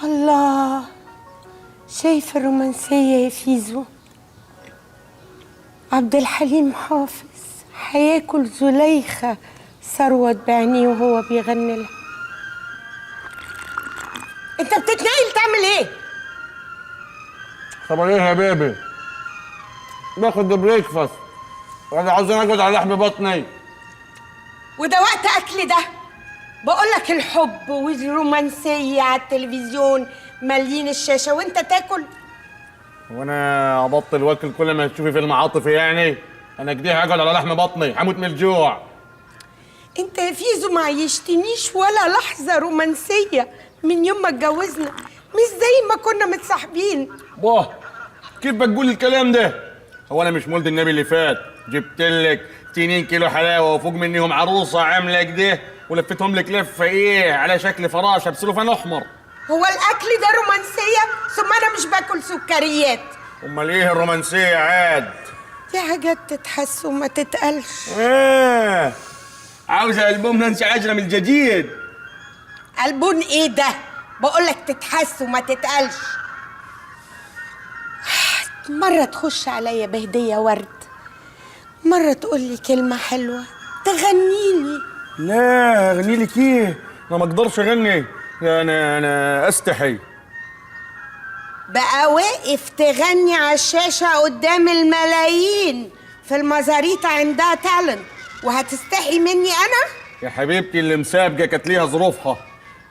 الله، شايف الرومانسية يا فيزو؟ عبد الحليم حافظ هياكل زليخة ثروت بعينيه وهو بيغني لها. انت بتتنقل تعمل ايه؟ طب ايه يا baby؟ باخد breakfast. انا عاوز اقعد على لحم بطني. وده وقت اكل ده؟ بقولك الحب والرومانسية على التلفزيون مالين الشاشة وانت تاكل. وانا ابطل واكل كل ما تشوفي فيلم عاطفي يعني؟ انا كده هقعد على لحم بطني، هموت من الجوع. انت يا فيزو ما عيشتنيش ولا لحظة رومانسية من يوم ما اتجوزنا، مش زي ما كنا متصاحبين. باه، كيف بتقول الكلام ده؟ هو انا مش مولد النبي اللي فات جبت لك 2 كيلو حلاوة وفوق منيهم عروسه عامله كده ولفتهم لك لفه ايه على شكل فراشه بسلوفان احمر. هو الاكل ده رومانسية؟ ثم انا مش باكل سكريات. امال ايه الرومانسية عاد؟ دي حاجات تتحس وما تتقالش. ايه عاوزه البوم نانسي عجرم الجديد؟ البوم ايه ده؟ بقولك تتحس وما تتقالش. مرة تخش عليا بهدية ورد، مرة تقولي كلمة حلوة، تغنيلي. لا اغني لك ايه؟ انا ما اقدرش اغني، انا استحي. بقى واقف تغني على الشاشة قدام الملايين في المزاريطة عندها talent وهتستحي مني أنا؟ يا حبيبتي اللي مسابقة كانت ليها ظروفها.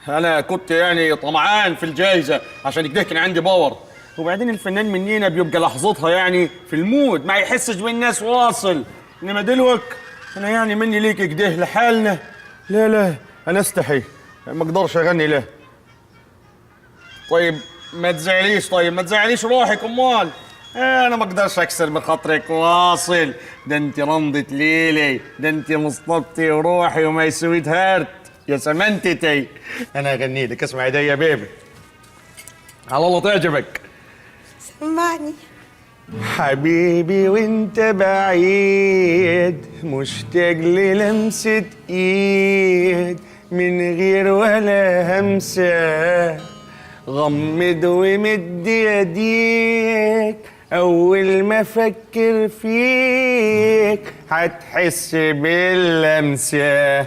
أنا كنت يعني طمعان في الجايزة عشان كده كان عندي power. وبعدين الفنان منينا بيبقى لحظتها يعني في ال mood، ما يحسش بالناس واصل. إنما دلوك أنا يعني مني ليك كده لحالنا. لا لا أنا أستحي، ما أقدرش أغني. له طيب ما تزعليش، طيب ما تزعليش روحك. أمال أنا ما أقدرش أكسر بخاطرك واصل. ده أنت رمضة ليلي، ده أنت مصطبتي وروحي و my sweetheart يا سمنتتي. أنا أغني لك، اسمع ايدي يا baby، على الله تعجبك. سمعني. حبيبي وانت بعيد مشتاق للمسة ايد من غير ولا همسة، غمض ومد يديك أول ما أفكر فيك هتحس باللمسة. إيه؟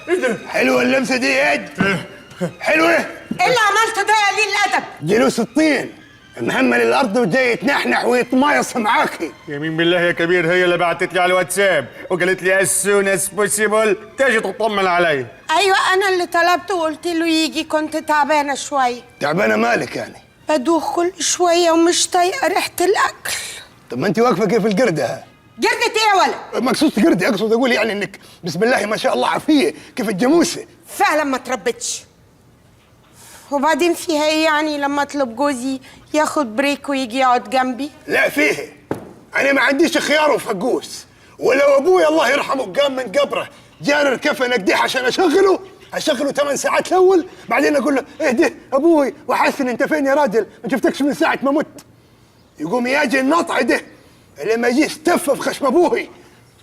إيه ده؟ حلوة اللمسة دي يا إد. حلوة؟ إيه اللي عملته ده يا قليل الأدب؟ جلوس الطين مهمل الأرض وجاي يتنحنح ويتمايص معاكي. يمين بالله يا كبير هي اللي بعتت لي على الواتساب وقالت لي as soon as possible تجي تطمن علي. أيوة أنا اللي طلبته وقلت له يجي، كنت تعبانة شوية. تعبانة مالك يعني؟ بدوخ كل شوية ومش طايقة ريحة الأكل. طب ما أنت واقفة كيف القردة؟ قردة إيه يا ولد؟ ما اقصدش قردة، أقصد أقول يعني إنك بسم الله ما شاء الله عافية كيف الجاموسة. فعلا ما تربتش. وبعدين فيها إيه يعني لما أطلب جوزي ياخد break ويجي يقعد جنبي؟ لا فيه، أنا ما عنديش خيار وفقوس، ولو أبوي الله يرحمه قام من قبره جار الكفن أقديه عشان أشغله، أشغله 8 ساعات الأول، بعدين أقول له اهدي أبوي وحسن أنت فين يا راجل؟ ما شفتكش من ساعة ما مت. يقوم يجي النطع ده لما يجي يستف في خشم أبوي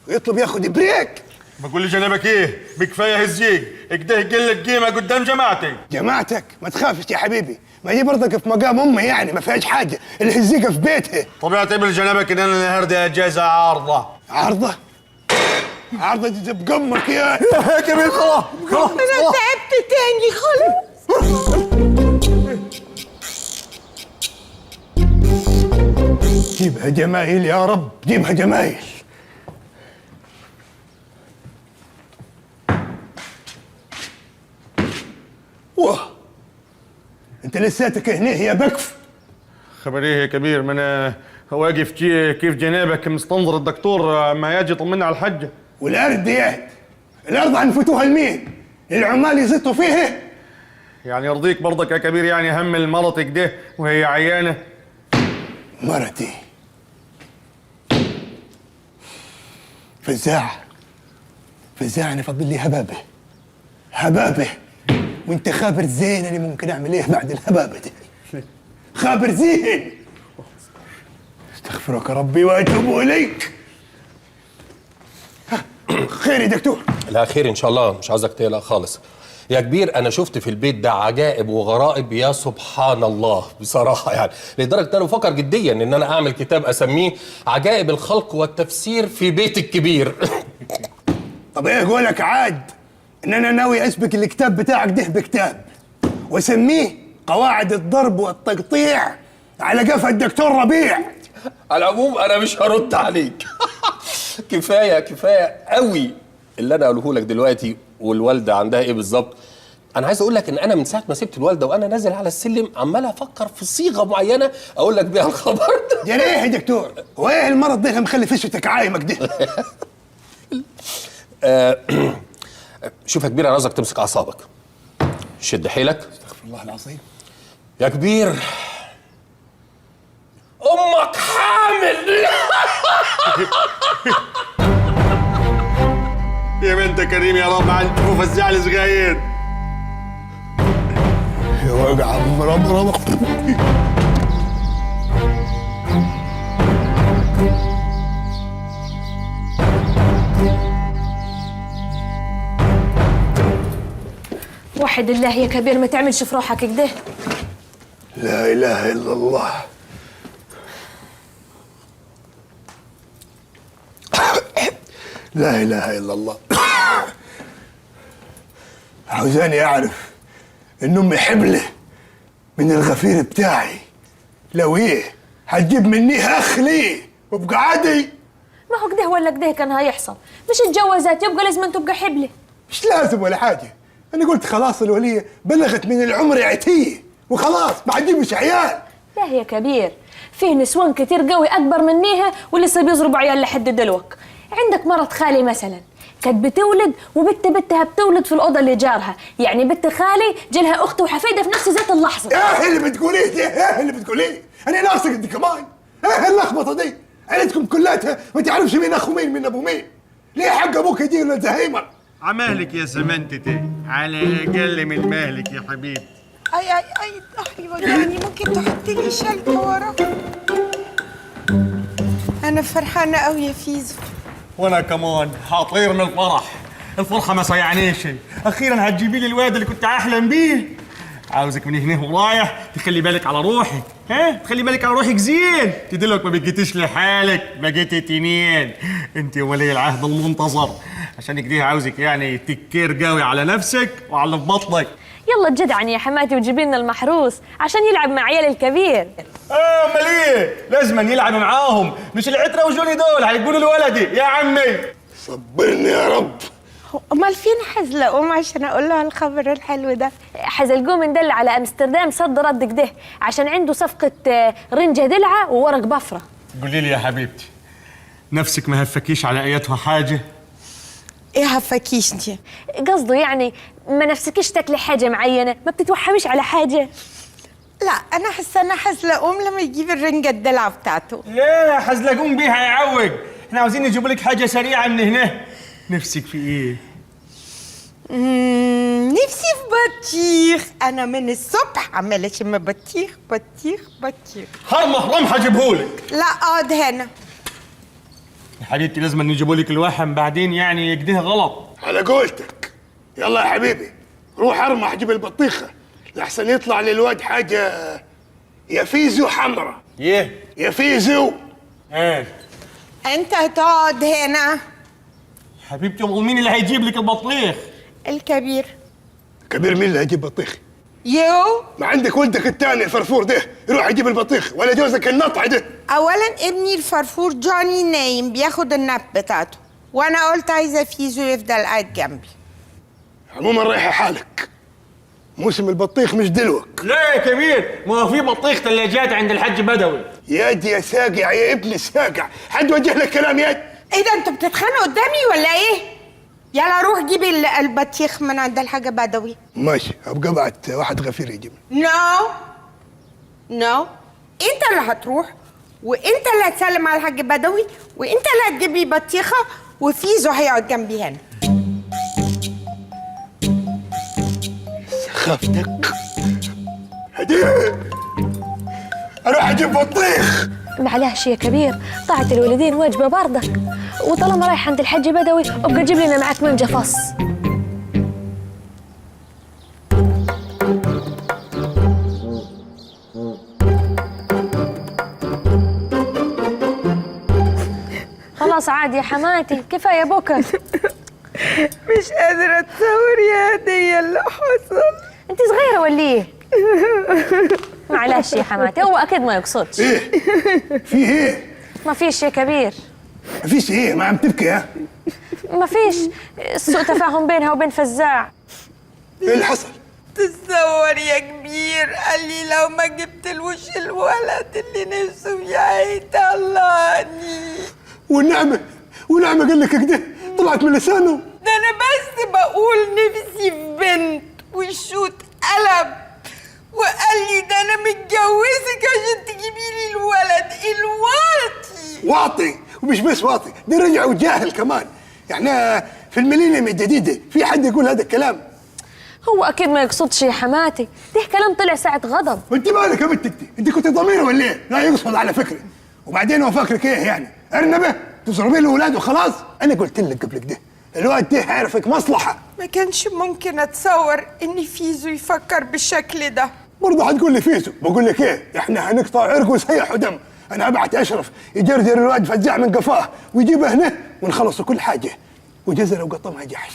ويطلب ياخد break. بقول لجنابك ايه؟ بكفايه هزيك اكده قلة قيمة قدام جماعتي. جماعتك؟ ما تخافش يا حبيبي، ما دي برضك في مقام امي يعني ما فيهاش حاجة، الهزيقه في بيتها. طب اعتبر جنابك ان انا النهارده اجازه عارضه. عارضه؟ عارضه دي بقمك يا كبير. خلاص خلاص أنا تعبت تاني خلاص. جيبها جمايل يا رب، جيبها جمايل. واه انت لساتك هنا يا بكف. خبر ايه يا كبير؟ ما انا واقف كيف جنابك مستنظر الدكتور ما يجي يطمنا على الحجة. والارض يا الارض هنفتوها لمين؟ العمال يزطوا فيها؟ يعني يرضيك برضك يا كبير يعني هم مرتك ده وهي عيانه؟ مرتي فزاع، فزاع انا فاضل لي هبابه، هبابه، وانت خابر زين انا ممكن اعمل ايه بعد الهبابه دي. خابر زين. استغفرك ربي واتوب اليك. خير يا دكتور؟ لا خير ان شاء الله، مش عاوزك تقلق خالص. يا كبير انا شفت في البيت ده عجائب وغرائب يا سبحان الله بصراحة، يعني لدرجة ان انا بفكر جديا ان انا اعمل كتاب اسميه عجائب الخلق والتفسير في بيت الكبير. طب ايه قولك عاد ان انا ناوي اسبك الكتاب بتاعك ده بكتاب واسميه قواعد الضرب والتقطيع على قفا الدكتور ربيع. على العموم انا مش هرد عليك. كفاية كفاية قوي اللي انا اقوله لك دلوقتي. والوالدة عندها ايه بالظبط؟ انا عايز اقول لك ان انا من ساعة ما سبت الوالدة وانا نازل على السلم عمال افكر في صيغة معينة اقول لك بيها الخبر ده. يا ليه يا دكتور؟ هو ايه المرض ده اللي مخلي فشتك عايمك ده؟ شوف يا كبير، انا عاوزك تمسك اعصابك، شد حيلك. استغفر الله العظيم. يا كبير امك حامل. يا بنت كريم يا رب على فزع لي صغير. يا وجع رب رب. وحد الله يا كبير، ما تعملش في روحك كده. لا اله الا الله. لا اله الا الله. عاوزاني اعرف ان امي حبلة من الغفير بتاعي، لو ايه هتجيب مني اخ ليه وابقى عادي؟ ما هو كده ولا كده كان هيحصل، مش اتجوزت يبقى لازم تبقى حبلة. مش لازم ولا حاجة، انا قلت خلاص الوليه بلغت من العمر عتيه وخلاص ما حتجيبش عيال. لا يا كبير، فيه نسوان كتير قوي اكبر منيها ولسه بيضربوا عيال لحد دلوك. عندك مرة خالي مثلا كانت بتولد وبنت بنتها بتولد في الاوضة اللي جارها، يعني بنت خالي جالها اخت وحفيده في نفس ذات اللحظة. ايه اللي بتقوليه ده؟ ايه اللي بتقوليه؟ انا ناقصك انت كمان. ايه اللخبطة دي؟ عيلتكم كلاتها ما تعرفش مين اخو مين من ابو مين. ليه حق ابوك يجي له زهايمر؟ عمالك يا سمنتتي، على اقل من مهلك يا حبيبتي. اي اي اي ظهري وجعني، ممكن تحطي لي شلكه ورا؟ انا فرحانة قوي يا فيزو. وانا كمان هطير من الفرح، الفرحة ما صيعنيش، اخيرا هتجيبي لي الواد اللي كنت احلم بيه. عاوزك من هنا ورايح تخلي بالك على روحك، ها؟ تخلي بالك على روحك زين، تدلك ما بقيتيش لحالك، بقيتي تنين، انت ولي العهد المنتظر، عشان كده عاوزك يعني تكير قوي على نفسك وعلى بطنك. يلا تجدعني يا حماتي وجيبي لنا المحروس عشان يلعب مع عيال الكبير. امال ايه؟ لازم يلعب معاهم، مش العترة وجوني دول هيقولوا لولدي يا عمي. صبرني يا رب. امال فين حزلقوم عشان اقول لها الخبر الحلو ده؟ حزلقوم ندل على امستردام صد رد كده عشان عنده صفقة رنجه دلعه وورق بفره. قولي لي يا حبيبتي، نفسك ما هفكيش على ايتها حاجة؟ ايه هفكيش دي؟ قصده يعني ما نفسكيش تاكلي حاجة معينة، ما بتتوحميش على حاجة؟ لا انا حاسه انا حزلقوم لما يجيب الرنجه الدلعه بتاعته. لا حزلقوم بيها يعوج، احنا عاوزين نجيب لك حاجة سريعة من هنا. نفسك في ايه؟ نفسي في بطيخ، انا من الصبح عماله اشم بطيخ بطيخ بطيخ. حرم هجيبهولك. لا اقعد هنا يا حبيبتي، لازم نجيبهولك الوحم بعدين يعني كده غلط. على قولتك. يلا يا حبيبي روح ارمح جيب البطيخه لحسن يطلع للواد حاجة يا فيزو حمرا. ايه؟ يا فيزو. ايه؟ انت هتقعد هنا حبيبتي، مين اللي هيجيب لك البطيخ؟ الكبير. كبير مين اللي هيجيب بطيخ؟ يو ما عندك ولدك الثاني الفرفور ده يروح يجيب البطيخ، ولا جوزك النطع ده. اولا ابني الفرفور جوني نايم بياخد ال nap بتاعته، وانا قلت عايزه فيزو يفضل قاعد جنبي. عموما رايحة حالك، موسم البطيخ مش دلوك. لا يا كبير، ما هو في بطيخ ثلاجات عند الحاج بدوي. يا دي يا ساقع يا ابن الساقع، حد وجه لك كلام يد؟ ايه ده، انتوا بتتخانقوا قدامي ولا ايه؟ يلا روح جيب البطيخ من عند الحاج بدوي. ماشي، ابقى ابعت واحد غفير يجيب. no no، انت اللي هتروح وانت اللي هتسلم على الحاج بدوي وانت اللي هتجيب لي بطيخه، وفيزو هيقعد جنبي هنا. خافتك هديه، اروح اجيب بطيخ. معلش يا كبير، طاعة الوالدين واجبة برضك، وطالما رايح عند الحاج بدوي ابقى جيب لنا معاك منجا فص. خلاص عاد يا حماتي، كفاية بكره. مش قادرة اتصور يا هديه اللي حصل. انت صغيرة ولا ايه؟ معلش يا حماتي، هو اكيد ما يقصدش. ايه في ايه؟ ما فيش يا كبير. مفيش ايه؟ ما عم تبكي ها؟ ما فيش، سوء تفاهم بينها وبين فزاع. ايه اللي حصل؟ تتصور يا كبير، قال لي لو ما جبتلوش الولد اللي نفسه فيه هيطلقني. والنعمة، ونعمه قال لك كده طلعت من لسانه؟ ده انا بس بقول نفسي في بنت والشوت قلب، وقال لي ده انا متجوزك عشان تجيبي لي الولد الواطي. واطي، ومش بس واطي، ده رجع وجاهل كمان. يعني في ال millennium الجديدة في حد يقول هذا الكلام؟ هو اكيد ما يقصدش يا حماتي، ده كلام طلع ساعة غضب. وانت مالك يا بنت؟ انت كنت ضمير ولا ايه؟ لا يقصد على فكرة. وبعدين هو فاكرك ايه يعني؟ ارنبه تضربي له اولاده وخلاص؟ انا قلت لك قبل كده الواد ده عارفك مصلحة. ما كانش ممكن اتصور ان فيزو يفكر بالشكل ده. برضه هتقول لي فيزو؟ بقول لك ايه، احنا هنقطع عرق وسيح ودم. انا ابعت اشرف يجرجر الواد فزاع من قفاه ويجيبه هنا ونخلصوا كل حاجة، وجزره وقطمها جحش.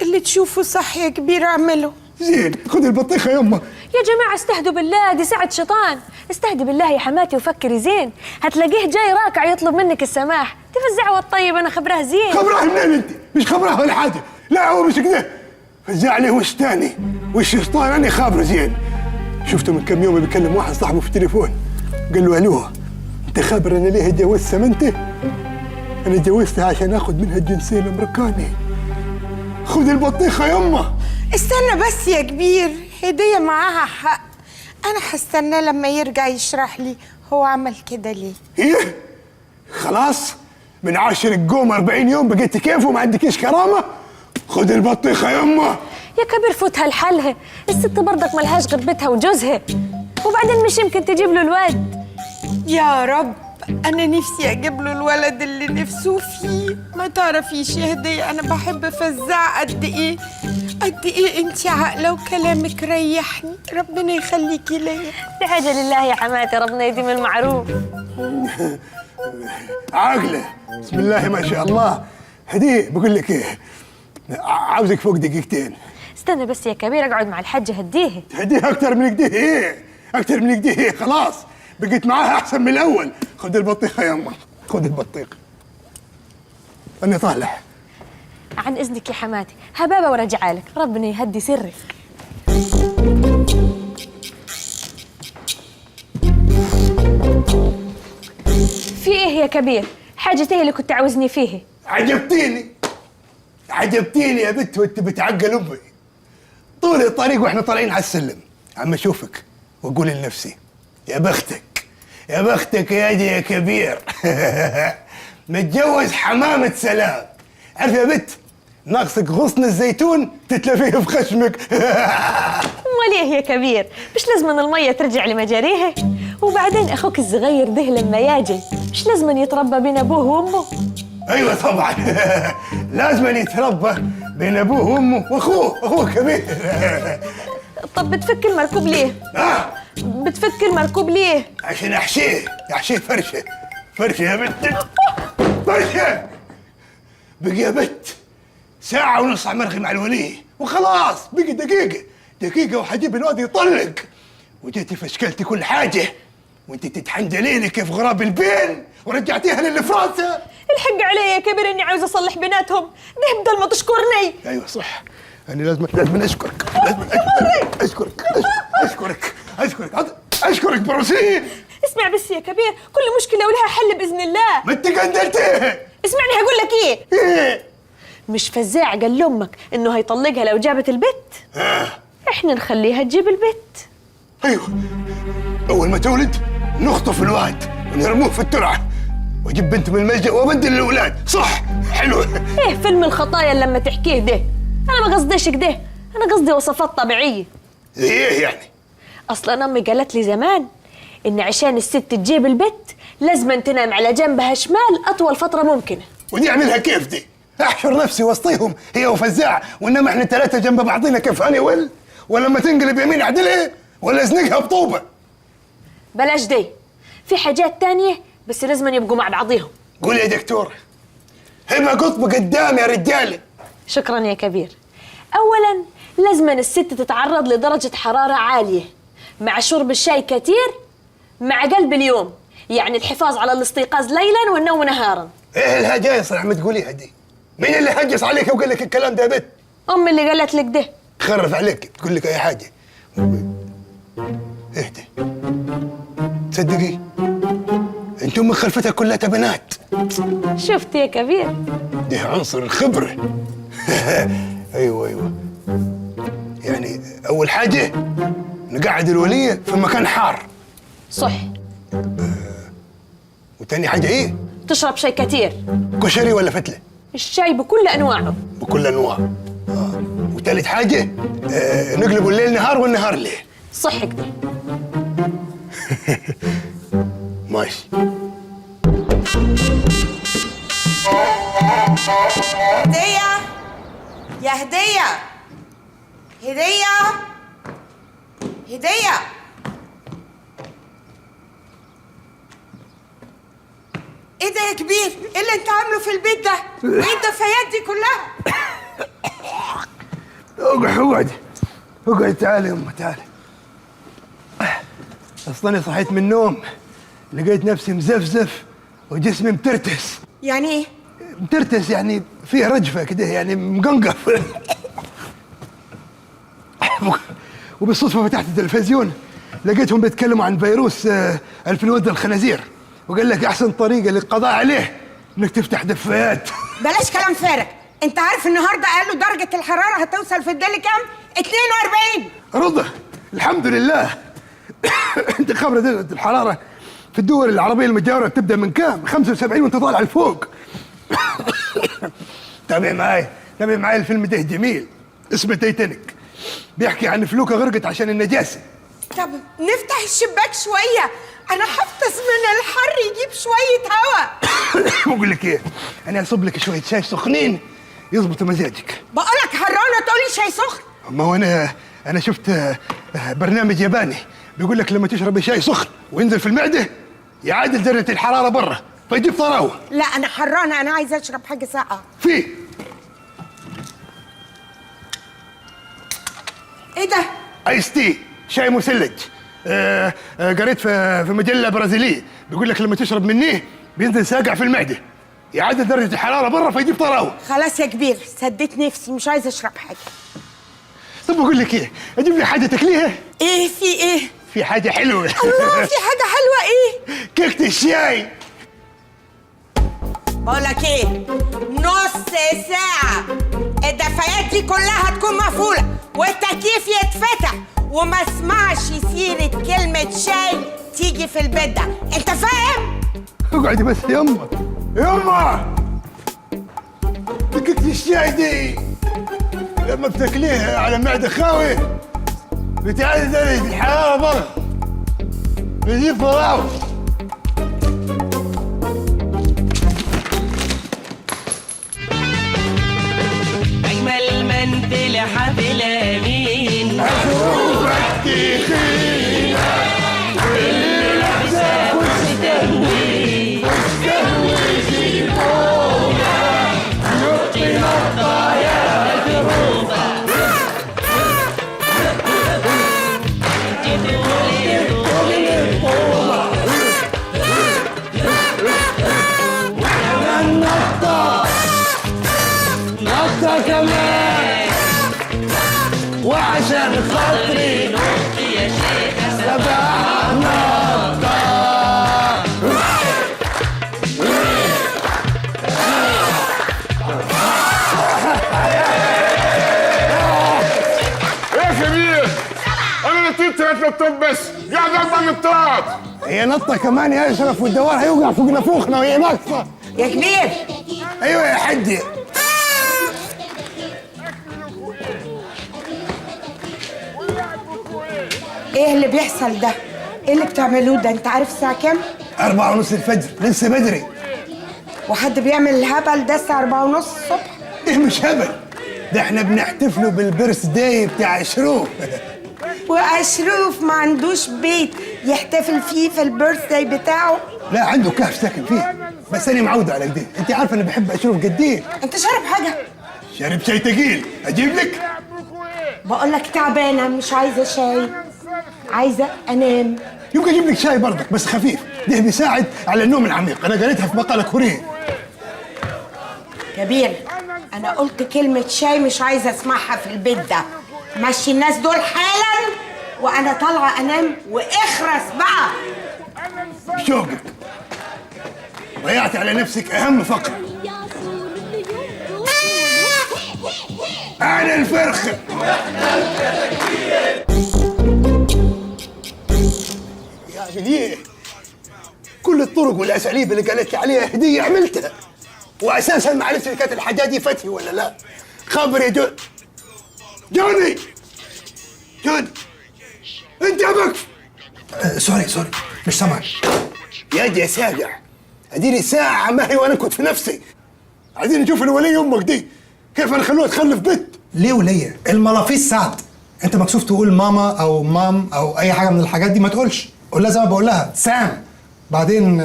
اللي تشوفه صح يا كبير اعمله. زين، خذي البطيخه يما. يا جماعة استهدوا بالله، دي ساعة شيطان. استهدي بالله يا حماتي وفكري زين، هتلاقيه جاي راكع يطلب منك السماح. تفزع والطيب انا خبراه زين. خبراه منين انت؟ مش خبراه ولا حاجة. لا هو مش كده، فزع لي وش تاني، والشيطان انا خابره زين. شفته من كم يوم بيكلم واحد صاحبه في التليفون، قال له الو، انت خابر انا ليه اتجوزت سمنتي؟ انا اتجوزتها عشان اخذ منها الجنسية الامريكاني. خذ البطيخه يما. استنى بس يا كبير، هديه معاها حق. انا هستناه لما يرجع يشرح لي هو عمل كده ليه. ايه؟ خلاص من عاشر القوم 40 يوم بقيت كيف وما عندكيش كرامة؟ خذ البطيخه يما. يا كبير فوتها لحالها، الست برضك ملهاش غير بيتها وجوزها، وبعدين مش يمكن تجيب له الواد. يا رب انا نفسي اجيب له الولد اللي نفسه فيه. ما تعرفيش يا هديه انا بحب فزاع قد ايه، قد ايه. انت عاقلة وكلامك ريحني، ربنا يخليكي ليا. دي حاجة لله يا حماتي، ربنا يديم المعروف. عاقلة بسم الله ما شاء الله. هديه بقول لك ايه، عاوزك فوق دقيقتين. استنى بس يا كبير اقعد مع الحاجة هديه. هديه اكتر من كده ايه؟ اكتر من كده ايه؟ خلاص بقيت معاها احسن من الاول. خد البطيخه يما، خد البطيخه. انا طالع. عن اذنك يا حماتي، هبابه ورجعالك، ربنا يهدي سرك. في ايه يا كبير؟ حاجة ايه اللي كنت عاوزني فيه؟ عجبتيني، عجبتيني يا بنت وانت بتعقل امي. طول الطريق واحنا طالعين على السلم عم اشوفك واقول لنفسي يا بختك، يا بختك يا دي يا كبير. متجوز حمامة سلام. عارف يا بنت، ناقصك غصن الزيتون تتلفيه في خشمك. امال ايه يا كبير؟ مش لازم ان المية ترجع لمجاريها؟ وبعدين اخوك الصغير ده لما ياجي مش لازم يتربى بين ابوه وامه؟ ايوه طبعا. لازم يتربى بين ابوه وامه واخوه، اخوه كبير. طب بتفك المركوب ليه؟ بتفك المركوب ليه؟ عشان احشيه، احشيه فرشه، فرشه يا بنت، فرشه. بقي يا بنت ساعة ونص عم ارغي مع الولي وخلاص، بقي دقيقة، دقيقة وحجيب الواد يطلق. وجيتي فشكلتي كل حاجة وانت تتحندليني كيف غراب البين ورجعتيها للفرنسا. الحق علي يا كبير اني عاوز اصلح بيناتهم، ده بدل ما تشكرني. ايوه صح، انا لازم اشكرك، لازم اشكرك، اشكرك، اشكرك، اشكرك بروسيه. اسمع بس يا كبير، كل مشكلة ولها حل باذن الله. ما انت قندلتيها. اسمعني هقول لك ايه. ايه؟ مش فزاع قال لامك انه هيطلقها لو جابت البت؟ احنا نخليها تجيب البت. ايوه، اول ما تولد نخطف الواد ونرموه في الترعه واجيب بنت من الملجأ وابدل الاولاد. صح، حلو. ايه فيلم الخطايا اللي لما تحكيه ده؟ انا ما قصديش كده، انا قصدي وصفات طبيعية. ايه يعني؟ اصلا امي قالت لي زمان ان عشان الست تجيب البت لازم تنام على جنبها شمال اطول فترة ممكنة. ودي اعملها كيف دي؟ احشر نفسي وسطيهم هي وفزاع، وانما احنا ثلاثة جنب بعضينا كيف هاني ول؟ ولما تنقلب يمين اعدلها ولا ازنقها بطوبه؟ بلاش دي، في حاجات تانية بس لازم يبقوا مع بعضيهم. قول يا دكتور. هبه قطب قدام يا رجاله. شكرا يا كبير. اولا لازم الست تتعرض لدرجة حرارة عالية مع شرب الشاي كتير مع قلب اليوم، يعني الحفاظ على الاستيقاظ ليلا والنوم نهارا. ايه الهجايص اللي عم تقوليها دي؟ مين اللي هجس عليك وقال لك الكلام ده يا بنت؟ امي اللي قالت لك ده. تخرف عليك تقول لك اي حاجة. اهدي. تصدقي انت امك خلفتها كلها بنات. شفت يا كبير؟ ده عنصر الخبرة. ايوه ايوه. يعني اول حاجة نقعد الوليه في مكان حار. صح. وتاني حاجة ايه؟ تشرب شاي كتير. كشري ولا فتله؟ الشاي بكل انواعه. بكل انواعه. وتالت حاجة نقلب الليل نهار والنهار ليل. صح كده. ماشي. هدية يا هدية، هدية، هدية. ايه ده يا كبير؟ ايه اللي انت عامله في البيت ده؟ ايه الدفايات دي كلها؟ اقعد اقعد اقعد، تعالي يما تعالي. اصلا صحيت من النوم لقيت نفسي مزفزف وجسمي مترتس. يعني ايه؟ مترتس يعني فيه رجفه كده، يعني مقنقف. وبالصدفه فتحت التلفزيون لقيتهم بيتكلموا عن فيروس انفلونزا الخنازير، وقال لك احسن طريقه للقضاء عليه انك تفتح دفايات. بلاش كلام فارغ، انت عارف النهارده قالوا درجه الحرارة هتوصل في الدل كام؟ 42. رضا الحمد لله. انت خبره درجه الحرارة في الدول العربية المجاورة بتبدا من كام؟ 75 وانت طالع لفوق. تابع معاي، تابع معاي. الفيلم ده جميل اسمه تايتانيك، بيحكي عن فلوكه غرقت عشان النجاسة. طب نفتح الشباك شوية، انا حفتص من الحر يجيب شوية هوا. بقول لك ايه، انا اصب لك شوية شاي سخنين يظبطوا مزاجك. بقولك حرانه تقولي شاي سخن؟ ما هو انا شفت برنامج ياباني بيقول لك لما تشرب شاي سخن وينزل في المعدة يعادل درجه الحرارة برا فيجيب طراوه. لا انا حرانه، انا عايزه اشرب حاجة ساقعه. في ايه ده؟ ice tea، شاي مثلج. قريت في مجلة برازيليه بيقول لك لما تشرب منيه بينزل ساقع في المعدة يعادل درجه الحرارة برا فيجيب طراوه. خلاص يا كبير سديت نفسي، مش عايزه اشرب حاجة. طب بقول لك ايه، اجيب لي حاجة تاكليها؟ ايه في ايه؟ في حاجة حلوة. الله، في حاجة حلوة ايه؟ كيكة الشاي. بقول لك ايه، نص ساعة الدفايات دي كلها هتكون مقفولة والتكييف يتفتح وما اسمعش سيره كلمة شاي تيجي في البيت ده، انت فاهم؟ اقعدي بس يما يما. كيكة الشاي دي لما بتاكليها على معده خاوية بتعادل درجه الحرارة برا بيجيب فراوه. أجمل منزل حفلة مين؟ أشوفك تخينة واللي لابسة فستان فستان شيفونة نطي نطة يا مجروفة طولي الطوبة وكمان نطة نطة كمان وعشان خاطري نطي يا شيخة سبع نطة. ايه يا كبير؟ انا نطيت 3 نطات بس، قاعد 4 نطات. هي نطة كمان يا اشرف والدوار هيوقع فوق نافوخنا وهي ناقصة. يا كبير. ايوه يا حجي. ايه اللي بيحصل ده؟ ايه اللي بتعملوه ده؟ انت عارف الساعة كام؟ 4:30 الفجر، لسه بدري. وحد بيعمل الهبل ده الساعة 4:30 الصبح؟ ده مش هبل، ده احنا بنحتفلوا بال birthday بتاع اشروف. واشروف ما عندوش بيت يحتفل فيه في ال birthday بتاعه؟ لا عنده كهف ساكن فيه. بس انا معوده على كده، انت عارفه انا بحب اشرب قد ايه. انت شارب حاجة؟ شارب شاي تقيل، اجيب لك؟ بقول لك تعبانة، مش عايزه شاي، عايزه انام. يمكن اجيب لك شاي برضك بس خفيف، ده بيساعد على النوم العميق، انا قريتها في مقاله كوريه. كبير، انا قلت كلمة شاي مش عايزه اسمعها في البيت ده. مشي الناس دول حالا وانا طالعه انام، واخرس بقى. شوقك ضيعت على نفسك اهم فقره. انا الفرخه. يعني ليه؟ كل الطرق والاساليب اللي قالت لي عليها هديه عملتها، واساسا ما عرفتش كانت الحاجات دي فتحي ولا لا. خبر يا جوني جوني، انت يا بكف. sorry sorry مش سامعك. يا ساجع، اديني ساعة ما هي وانا كنت في نفسي. عايزين نشوف الولية امك دي كيف نخلوها تخلف بنت. ليه ولية؟ الملافيس سعد. انت مكسوف تقول ماما او mom او اي حاجة من الحاجات دي؟ ما تقولش، قول لها زي ما بقول لها سام. بعدين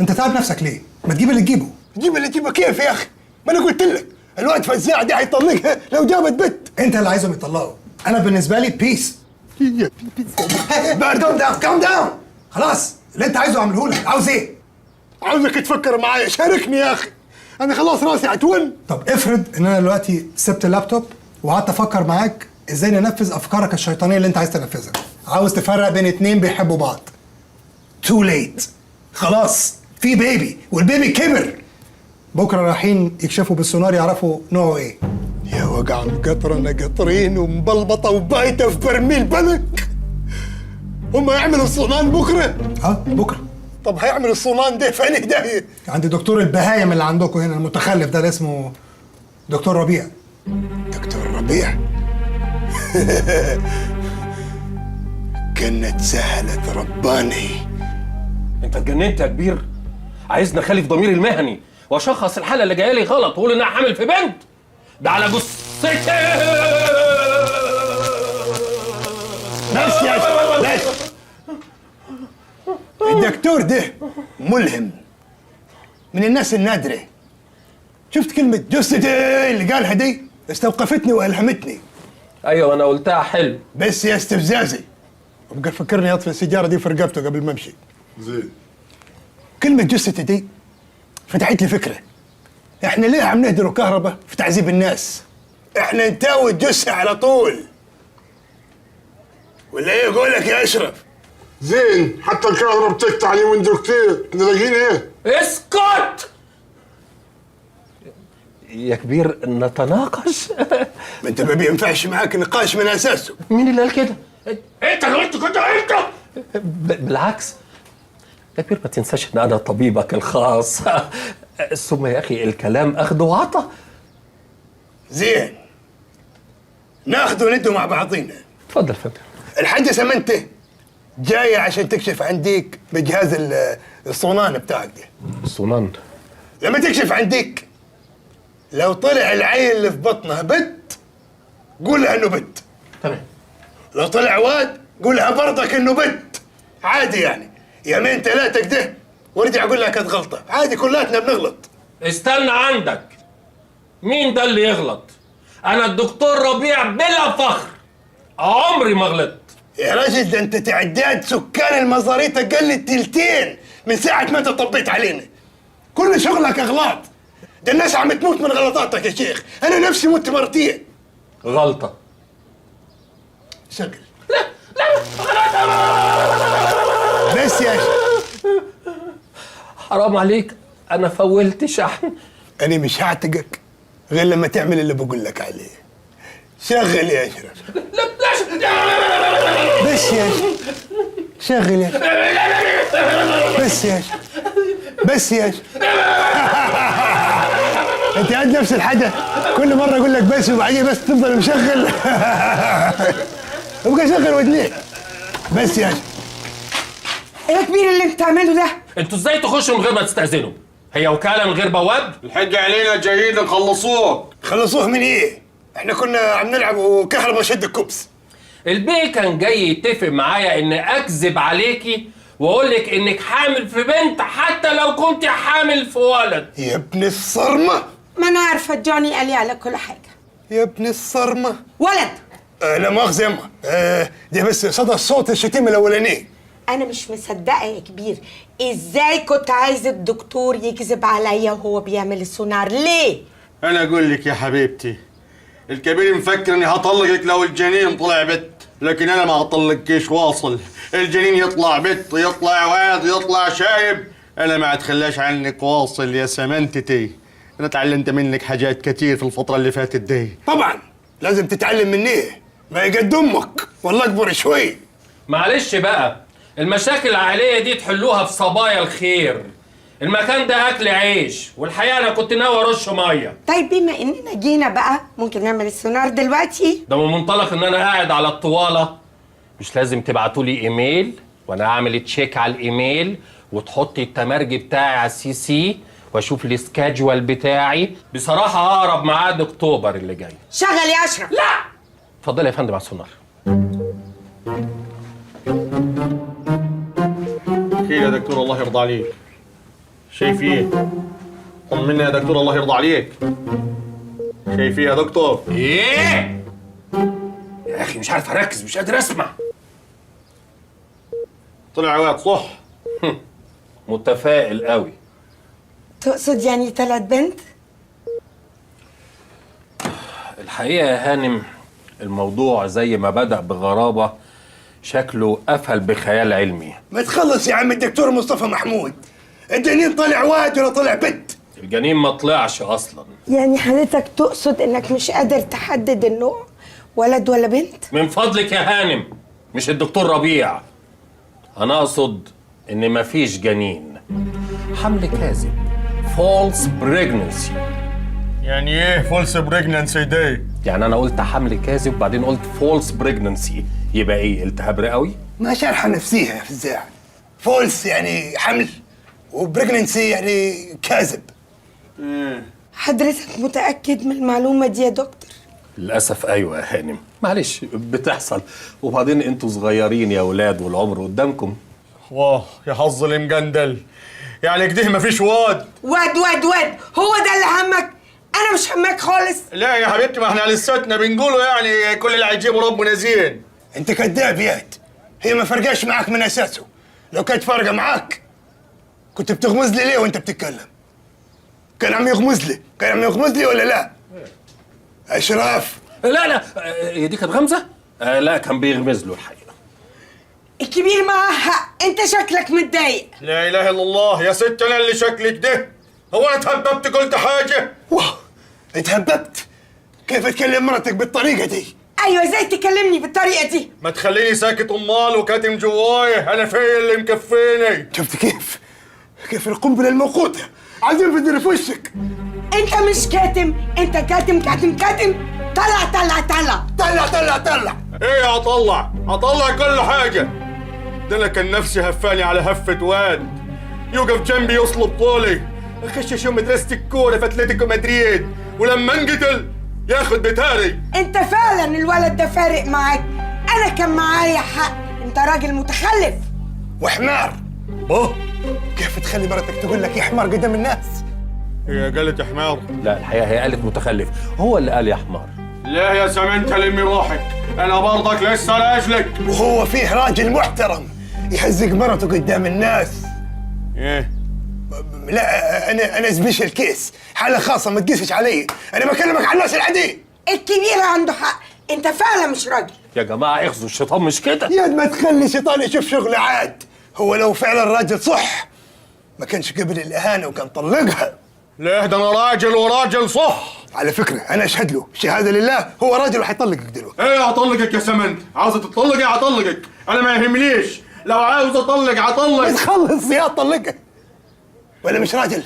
انت تعب نفسك ليه؟ ما تجيب اللي تجيبه. تجيب اللي تجيبه كيف يا اخي؟ ما انا قلت لك الواد فزاع دي هيطلقها لو جابت بنت. انت اللي عايزهم يطلقوا، انا بالنسبة لي peace. calm down calm down، خلاص اللي انت عايزه اعمله لك. عاوز ايه؟ عاوزك تفكر معايا، شاركني يا اخي، انا خلاص راسي هتون. طب افرض ان انا دلوقتي سبت اللابتوب وقعدت افكر معاك ازاي ننفذ افكارك الشيطانية اللي انت عايز تنفذها. عاوز تفرق بين اتنين بيحبوا بعض. too late، خلاص في baby وال baby كبر. بكره رايحين يكشفوا بالسونار يعرفوا نوعه ايه. يا وجع القطرة، انا قطرين ومبلبطه وبايته في برميل بلك. هما يعملوا الصونان بكره؟ اه بكره. طب هيعملوا الصونان ده في انهي داهية؟ عند دكتور البهايم اللي عندكم هنا المتخلف ده اللي اسمه دكتور ربيع. دكتور ربيع؟ كانت سهلة رباني. انت اتجننت يا كبير؟ عايزني اخالف ضميري المهني واشخص الحالة اللي جاية لي غلط واقول انها حامل في بنت؟ ده على جثتي. بس يا بس. الدكتور ده ملهم، من الناس النادرة. شفت كلمة جثتي اللي قالها دي؟ استوقفتني وألهمتني. ايوه انا قلتها حلو. بس يا استفزازي، وبقى فكرني اطفي السيجارة دي في رقبته قبل ما امشي. زين. كلمة جثتي دي فتحت لي فكرة. احنا ليه عم نهدروا كهرباء في تعذيب الناس؟ احنا نتاوي الجثة على طول. ولا ايه قولك يا اشرف؟ زين، حتى الكهرباء بتقطع اليومين دول كتير، احنا لاقيين ايه؟ اسكت يا كبير، نتناقش. ما انت ما بينفعش معاك نقاش من اساسه. مين اللي قال كده؟ انت اللي قلت كده انت. بالعكس يا كبير، ما تنساش ان انا طبيبك الخاص. ثم يا اخي الكلام اخده وعطا. زين، ناخده وندوا مع بعضينا. اتفضل فندم. الحاجة سمنته جاية عشان تكشف عنديك بجهاز الصونان بتاعك ده. الصونان؟ لما تكشف عنديك لو طلع العيل اللي في بطنها بت قول لها انه بت. تمام. لو طلع واد قول لها برضك انه بت. عادي يعني، يومين ثلاثة كده وارجع اقول لها كانت غلطة، عادي كلاتنا بنغلط. استنى عندك، مين ده اللي يغلط؟ أنا الدكتور ربيع بلا فخر، عمري ما غلطت. يا راجل ده انت تعداد سكان المزاريطة قل تلتين من ساعة ما انت طبيت علينا. كل شغلك اغلاط، ده الناس عم تموت من غلطاتك يا شيخ. انا نفسي مت مرتين. غلطة. شغل. لا لا غلطة. بس يا شيخ حرام عليك، انا فولت شحن. انا مش هعتقك غير لما تعمل اللي بقول لك عليه. شغل يا اشرف. لا لا بس يا اشرف، شغل يا اشرف. بس يا اشرف، بس يا اشرف. انت قاعد نفس الحاجة كل مرة اقول لك بس وبعدين بس تفضل مشغل. ابقى شغل ودنيك. بس يا اشرف. ايه يا كبير اللي انت بتعمله ده؟ انتوا ازاي تخشوا من غير ما تستأذنوا؟ هي وكالة من غير بواب؟ الحق علينا جايين نخلصوه. خلصوه من ايه؟ احنا كنا عم نلعب وكهرباء شد الكوبس. البيه كان جاي يتفق معايا ان اكذب عليكي واقول لك انك حامل في بنت حتى لو كنت حامل في ولد. يا ابن الصرمه. ما انا عارفه، جوني قال لي على كل حاجة. يا ابن الصرمه. ولد. لا مؤاخذة يما، دي بس صدى الصوت الشتيمة الاولانية. انا مش مصدقه يا كبير، ازاي كنت عايز الدكتور يكذب عليا وهو بيعمل السونار؟ ليه؟ انا اقول لك يا حبيبتي، الكبير مفكر اني هطلقك لو الجنين طلع بت، لكن انا ما هطلقكيش. واصل الجنين يطلع بت، يطلع واد، يطلع شايب، انا ما اتخلاش عنك. واصل يا سمنتتي، انا اتعلمت منك حاجات كتير في الفترة اللي فاتت دي. طبعا لازم تتعلم مني، ما يقد امك والله اكبر شوي. معلش بقى، المشاكل العائلية دي تحلوها في صبايا الخير. المكان ده اكل عيش، والحقيقة انا كنت ناوي ارش مية. طيب بما اننا جينا بقى، ممكن نعمل السونار دلوقتي؟ ده من منطلق ان انا قاعد على الطواله، مش لازم تبعتوا لي ايميل وانا اعمل check على الايميل، وتحطي التمرجي بتاعي على ال CC، واشوف ال schedule بتاعي. بصراحة اقرب ميعاد اكتوبر اللي جاي. شغل يا اشرف. لا اتفضلي يا فندم على السونار. خير يا دكتور، الله يرضى عليك. شايف ايه؟ طمنا يا دكتور، الله يرضى عليك. شايف ايه يا دكتور؟ ايه؟ يا اخي مش عارف اركز، مش قادر اسمع. طلع واد صح؟ متفائل قوي. تقصد يعني طلعت بنت؟ الحقيقة يا هانم، الموضوع زي ما بدأ بغرابة شكله قفل بخيال علمي. ما تخلص يا عم الدكتور مصطفى محمود، الجنين طلع واد ولا طلع بنت؟ الجنين ما طلعش اصلا. يعني حضرتك تقصد انك مش قادر تحدد النوع، ولد ولا بنت؟ من فضلك يا هانم، مش الدكتور ربيع. انا اقصد ان مفيش جنين. حمل كاذب، false pregnancy. يعني ايه false pregnancy دي؟ يعني انا قلت حمل كاذب وبعدين قلت false pregnancy، يبقى ايه؟ التهاب رئوي؟ ما شارحه نفسيها يا فزاع. false يعني حمل، و pregnancy يعني كاذب. حضرتك متأكد من المعلومة دي يا دكتور؟ للأسف أيوة يا هانم، معلش بتحصل. وبعدين انتوا صغيرين يا ولاد والعمر قدامكم. واه يا حظ المجندل، يعني كده مفيش واد. واد واد واد، هو ده اللي همك؟ أنا مش همك خالص. لا يا حبيبتي، ما احنا لساتنا بنقوله يعني كل اللي هيجيبه ربنا زين. انت كداب ياد، هي ما فرقاش معاك من أساسه. لو كانت فارقة معاك كنت بتغمز لي ليه وانت بتتكلم؟ كان عم يغمز لي، كان عم يغمز لي ولا لا؟ اشرف. لا لا، هي دي كانت غمزه؟ لا كان بيغمز له الحقيقة. الكبير معاه حق، انت شكلك متضايق. لا اله الا الله يا ست، انا اللي شكلك ده؟ هو انا اتهببت قلت حاجة؟ واه اتهببت؟ كيف تكلم مرتك بالطريقة دي؟ ايوه ازاي تكلمني بالطريقة دي؟ ما تخليني ساكت امال وكاتم جوايا، انا فين اللي مكفيني؟ شفت كيف؟ كيف القنبلة الموقوته عايزين في في وشك. انت مش كاتم، انت كاتم كاتم كاتم. طلع طلع طلع طلع طلع طلع. ايه اطلع؟ اطلع كل حاجة. ده انا كان نفسي هفاني على هفه واد يوقف جنبي يصلب طولي، اخش اشوف مدرسه الكورة في اتلتيكو مدريد، ولما انقتل ياخد بتاري. انت فعلا الولد ده فارق معاك. انا كان معايا حق، انت راجل متخلف وحمار. بوه كيف تخلي مرتك تقول لك يا حمار قدام الناس؟ هي قالت يا حمار؟ لا الحقيقة هي قالت متخلف، هو اللي قال يا حمار. لا يا سمنت لمي روحك، انا برضك لسه لاجلك. وهو فيه راجل محترم يهزق مرته قدام الناس؟ ايه؟ لا انا special case، حاله خاصة، ما تقيسش علي، انا بكلمك على الناس العادية. الكبير عنده حق، انت فعلا مش راجل. يا جماعة اخذوا الشيطان مش كده. يا ما تخلي شيطان يشوف شغله عاد. هو لو فعلا راجل صح ما كانش قبل الاهانة وكان طلقها. ليه؟ ده انا راجل وراجل صح. على فكرة انا اشهد له شهادة لله، هو راجل وحيطلقك دلوقتي. ايه هطلقك يا سمنت؟ عاوزه تطلقي هطلقك، انا ما يهمنيش، لو عاوز اطلق هطلق. تخلص يا طلقها. ولا مش راجل؟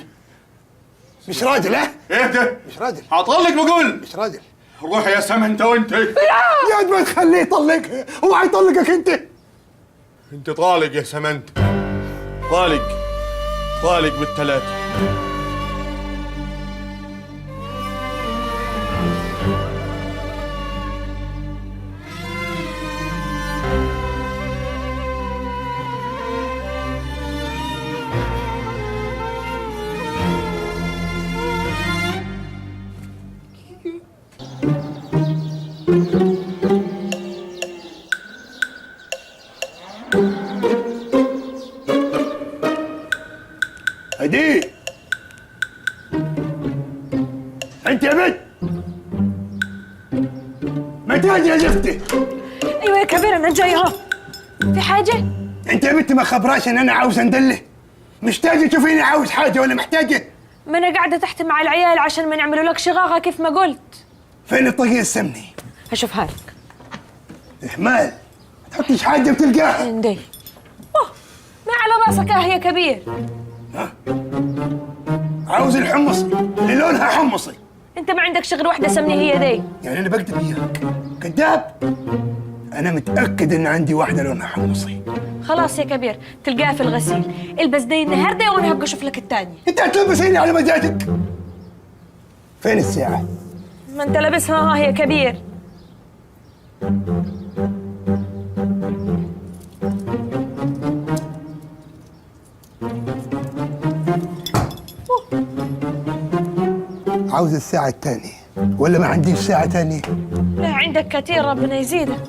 مش راجل؟ ها؟ ايه ده؟ مش راجل. هطلق بقول. مش راجل. روح يا سمنت وانت. يا ما تخليه يطلقها، هو هيطلقك انت. انت طالق يا سمنت، طالق طالق بالثلاثة. هديه، انت يا بنت ما تاجي يا زفتي. ايوه يا كبير انا جاي اهو. في حاجة؟ انت يا بنت ما خبراش ان انا عاوز اندله؟ مش تاجي تشوفيني عاوز حاجة ولا محتاجه؟ ما انا قاعدة تحت مع العيال عشان ما نعملوا لك شغاغه كيف ما قلت. فين الطاقية السمني؟ هشوفها لك. اهمال، ما تحطيش حاجة بتلقاها. عندي. اوه ما على راسك اه يا كبير. ها؟ عاوز الحمص اللي لونها حمصي. انت ما عندك شغل واحدة سمني هي دي. يعني انا بكذب اياك؟ كذاب. انا متاكد ان عندي واحدة لونها حمصي. خلاص يا كبير تلقاها في الغسيل. البس دي النهارده وانا هبقى اشوف لك الثانية. انت هتلبسيني على مزاجك. فين الساعة؟ ما انت لابسها ها يا كبير. عاوز الساعة الثانية ولا ما عنديش ساعة ثانية؟ لا عندك كثير، ربنا يزيدك.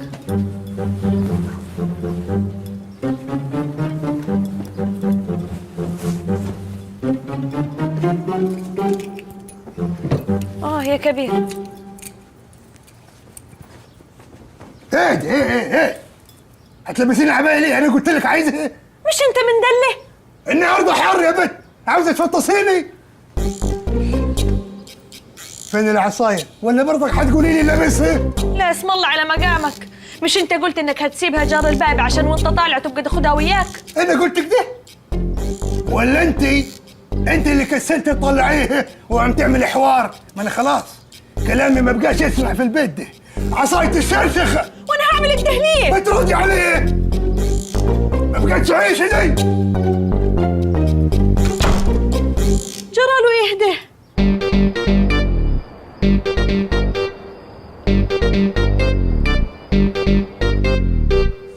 يا كبير. ايه ايه ايه ايه هتلبسيني عباية ليه؟ انا قلت لك عايزها. مش انت مندله؟ النهارده حر يا بنت، عاوزه تفطسيني؟ فين العصاية؟ ولا برضك حتقولي لي لابسها؟ لا اسم الله على مقامك، مش انت قلت انك هتسيبها جار الباب عشان وانت طالع تبقى تاخدها وياك؟ انا قلت كده؟ ولا انت اللي كسلت تطلعيها وعم تعملي حوار؟ ما انا خلاص كلامي ما بقاش يسمع في البيت ده. عصاية الشرشخه. وانا هعمل كده ليه؟ ما تردي عليه، ما بقتش عيشه دي. جراله يهدى.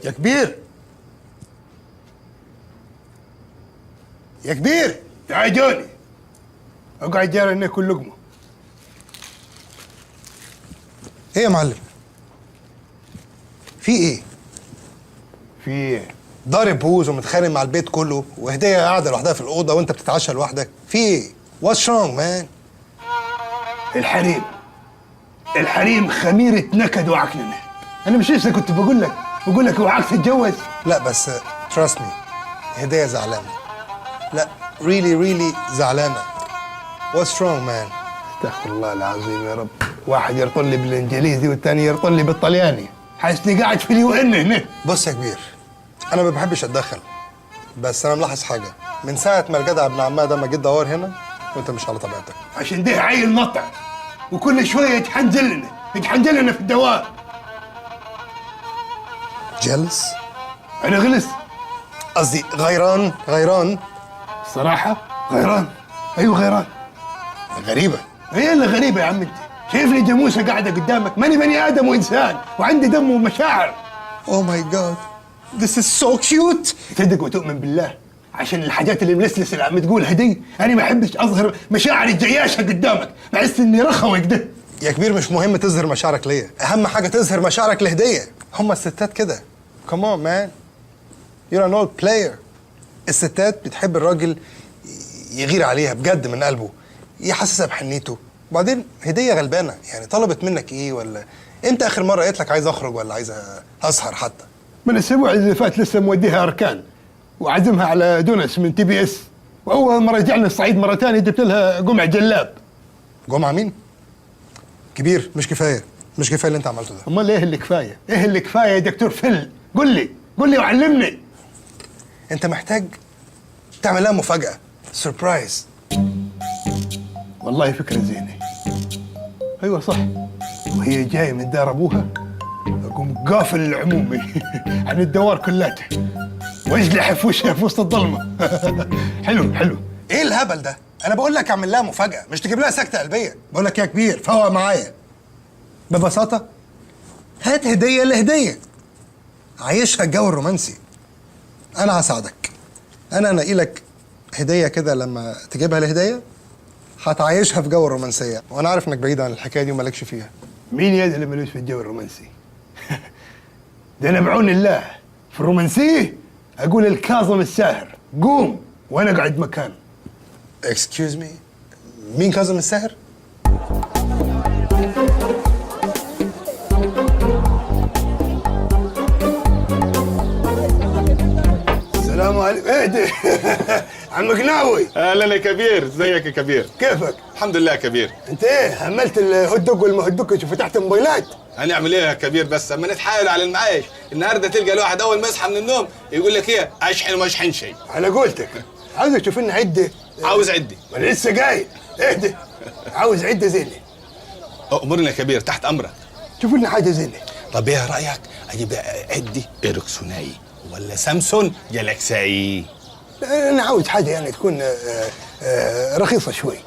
يا كبير يا كبير، تعال جوني اقعد جاري ناكل لقمة. ايه يا معلم؟ في ايه؟ في ايه؟ ضارب بوز ومتخانق مع البيت كله، وهديه قاعدة لوحدها في الاوضة وانت بتتعشى لوحدك، في ايه؟ What's wrong man؟ الحريم، الحريم خميره نكد وعكننه. انا مش لسه كنت بقول لك اوعاك تتجوز؟ لا بس trust me، هديه زعلانة. لا really really زعلانة. What's wrong man؟ استغفر الله العظيم يا رب. واحد يرطل لي بالانجليزي والثاني يرطل لي بالطلياني، حاسني قاعد في ال UN هنا. بص يا كبير، انا ما بحبش اتدخل، بس انا ملاحظ حاجة من ساعة ما الجدع ابن عمها ده ما جه دوار هنا وانت مش على طبيعتك. عشان ده عيل نطع وكل شوية يتحنجل لنا في الدوار. جلس؟ انا غلس؟ قصدي غيران. غيران الصراحة، غيران. ايوه غيران. غريبة. ايه اللي غريبة يا عم؟ انت شايفني جاموسه قاعدة قدامك؟ ماني بني ادم وانسان وعندي دم ومشاعر. oh my God, this is so cute. تصدق وتؤمن بالله عشان الحاجات اللي ملسلسه اللي عم تقولها دي انا ما احبش اظهر مشاعري الجياشه قدامك، بحس اني رخوي كده. يا كبير مش مهم تظهر مشاعرك ليا، اهم حاجة تظهر مشاعرك لهديه. هما الستات كده. Come on man, you're an old player. الستات بتحب الراجل يغير عليها بجد من قلبه، يحسسها بحنيته. وبعدين هديه غلبانه، يعني طلبت منك ايه؟ ولا امتى اخر مرة قالت لك عايز اخرج ولا عايز اسهر حتى؟ من الاسبوع اللي فات لسه موديها اركان وعزمها على donuts من TBS، واول ما رجعنا الصعيد مرة ثانية جبت لها جمعه جلاب. جمعه مين؟ كبير مش كفاية، مش كفاية اللي انت عملته ده. امال ايه اللي كفاية؟ ايه اللي كفاية يا دكتور فل؟ قل لي، قل لي وعلمني. انت محتاج تعمل لها مفاجاة، surprise. والله فكرة زينة. ايوه صح، وهي جاية من دار ابوها اقوم قافل العمومي عن الدوار كلته واجلح في وشها في وسط الظلمة. حلو حلو. ايه الهبل ده؟ انا بقول لك اعمل لها مفاجاة، مش تجيب لها سكته قلبية. بقول لك يا كبير فوق معايا. ببساطة هات هديه لهديه، عايشها الجو الرومانسي. انا هساعدك، انا انقي لك هديه كده لما تجيبها لهديه هتعيشها في جو الرومانسية، وانا عارف انك بعيد عن الحكاية دي ومالكش فيها. مين يا اللي مالوش في الجو الرومانسي؟ ده انا بعون الله في الرومانسية اقول الكاظم الساهر قوم وانا قاعد مكان. Excuse me، مين كاظم الساهر؟ السلام عليكم. ايه ده؟ عم قناوي. اهلا يا كبير، ازيك يا كبير؟ كيفك؟ الحمد لله يا كبير. انت ايه عملت ال hot dog والما hot dog وفتحت موبايلات؟ هنعمل ايه يا كبير بس اما نتحايل على المعاش. النهارده تلقى الواحد اول ما يصحى من النوم يقول لك ايه، اشحن وما اشحنش شيء. على قولتك عاوزك تشوف لنا عده. عاوز عده؟ ما انا لسه جاي. اهدى، عاوز عده زينة. امرنا يا كبير، تحت امرك. شوف لنا حاجة زينة. طب ايه رايك اجيب عده اريكسوناي ولا سامسونج جالاكساي؟ انا عاوز حاجة يعني تكون رخيصة شوي.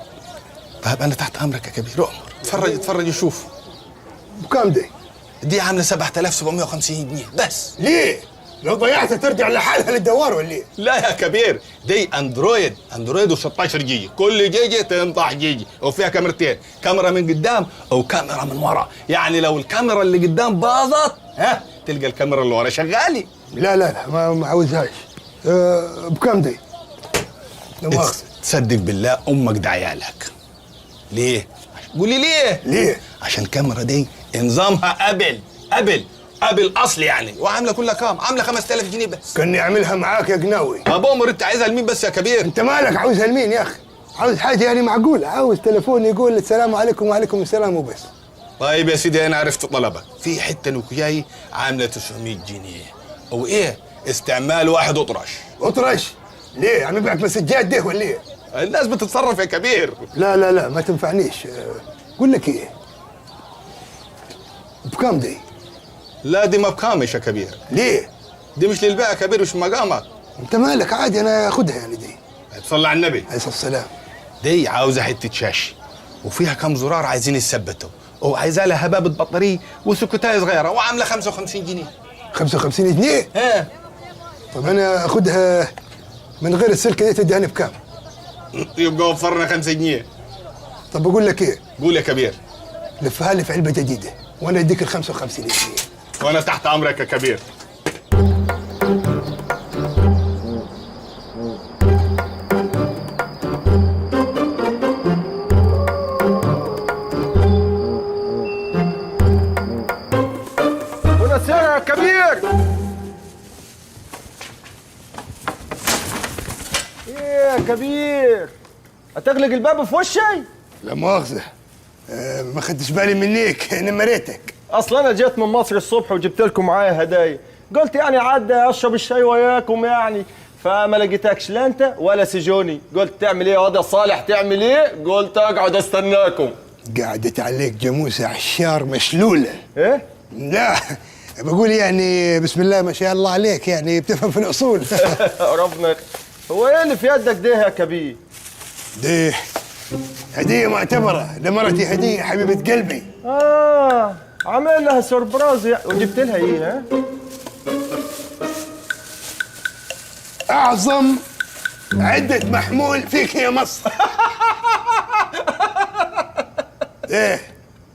طيب انا تحت امرك يا كبير، امر. اتفرج اتفرج وشوف. بكام دي؟ دي عامله 7750 جنيه بس. ليه؟ لو ضيعتها ترجع لحالها للدوار ولا ايه؟ لا يا كبير، دي اندرويد، اندرويد و16 جيجا، كل جيجا تنطح جيجا، وفيها كاميرتين، كاميرا من قدام وكاميرا من ورا، يعني لو الكاميرا اللي قدام باظت ها تلقى الكاميرا اللي ورا شغالة. لا لا لا ما عاوزهاش. بكام دي؟ لا مؤاخذة. تصدق بالله امك دعيالك. ليه؟ قولي ليه؟ ليه؟ عشان الكاميرا دي نظامها ابل ابل ابل اصل يعني، وعامله كلها كام؟ عامله 5000 جنيه بس. كان يعملها معاك يا قناوي. طب امر، انت عايزها لمين بس يا كبير؟ انت مالك عاوزها لمين يا اخي؟ عاوز حاجة يعني معقولة، عاوز تليفون يقول السلام عليكم وعليكم السلام وبس. طيب يا سيدي انا عرفت طلبك. في حتة نوكياي عامله 900 جنيه، او ايه؟ استعمال واحد اطرش. اطرش؟ ليه؟ عم يبعت مسجات ده ولا ايه؟ الناس بتتصرف يا كبير. لا لا لا ما تنفعنيش. قول لك ايه؟ بكام دي؟ لا دي ما بكامش يا كبير. ليه؟ دي مش للبيع يا كبير، مش مقامك. انت مالك، عادي انا اخدها يعني دي. صلى على النبي عليه الصلاة والسلام. دي عاوزه حتة شاشة وفيها كم زرار عايزين يثبتوا، وعايزه لها هبابه بطارية وسكوتايه صغيرة، وعامله 55 جنيه. 55 جنيه؟ ها. طب انا اخدها من غير السلك دي تديهاني بكام؟ يبقى وفرنا 5 جنيه. طب بقول لك ايه؟ قول يا كبير. لفها لي في علبة جديدة وانا اديك ال 55 جنيه. وانا تحت امرك يا كبير. buonasera يا كبير. ايه يا كبير؟ هتغلق الباب في وشي؟ لا مؤاخذة، ما خدتش بالي منيك، نمريتك. اصل انا جيت من مصر الصبح وجبت لكم معايا هدايا، قلت يعني عاد اشرب الشاي وياكم يعني، فما لقيتكش لا انت ولا سجوني، قلت تعمل ايه يا واد يا صالح تعمل ايه؟ قلت اقعد استناكم. قعدت عليك جاموسه عشار مشلوله. ايه؟ لا بقول يعني بسم الله ما شاء الله عليك، يعني بتفهم في الاصول. ربنا. هو ايه اللي في يدك ده يا كبير؟ دي هديه معتبره لمرتي، هديه حبيبه قلبي. عامل لها surprise يعني. وجبت لها ايه؟ ها؟ اعظم عدة محمول فيك يا مصر. ايه؟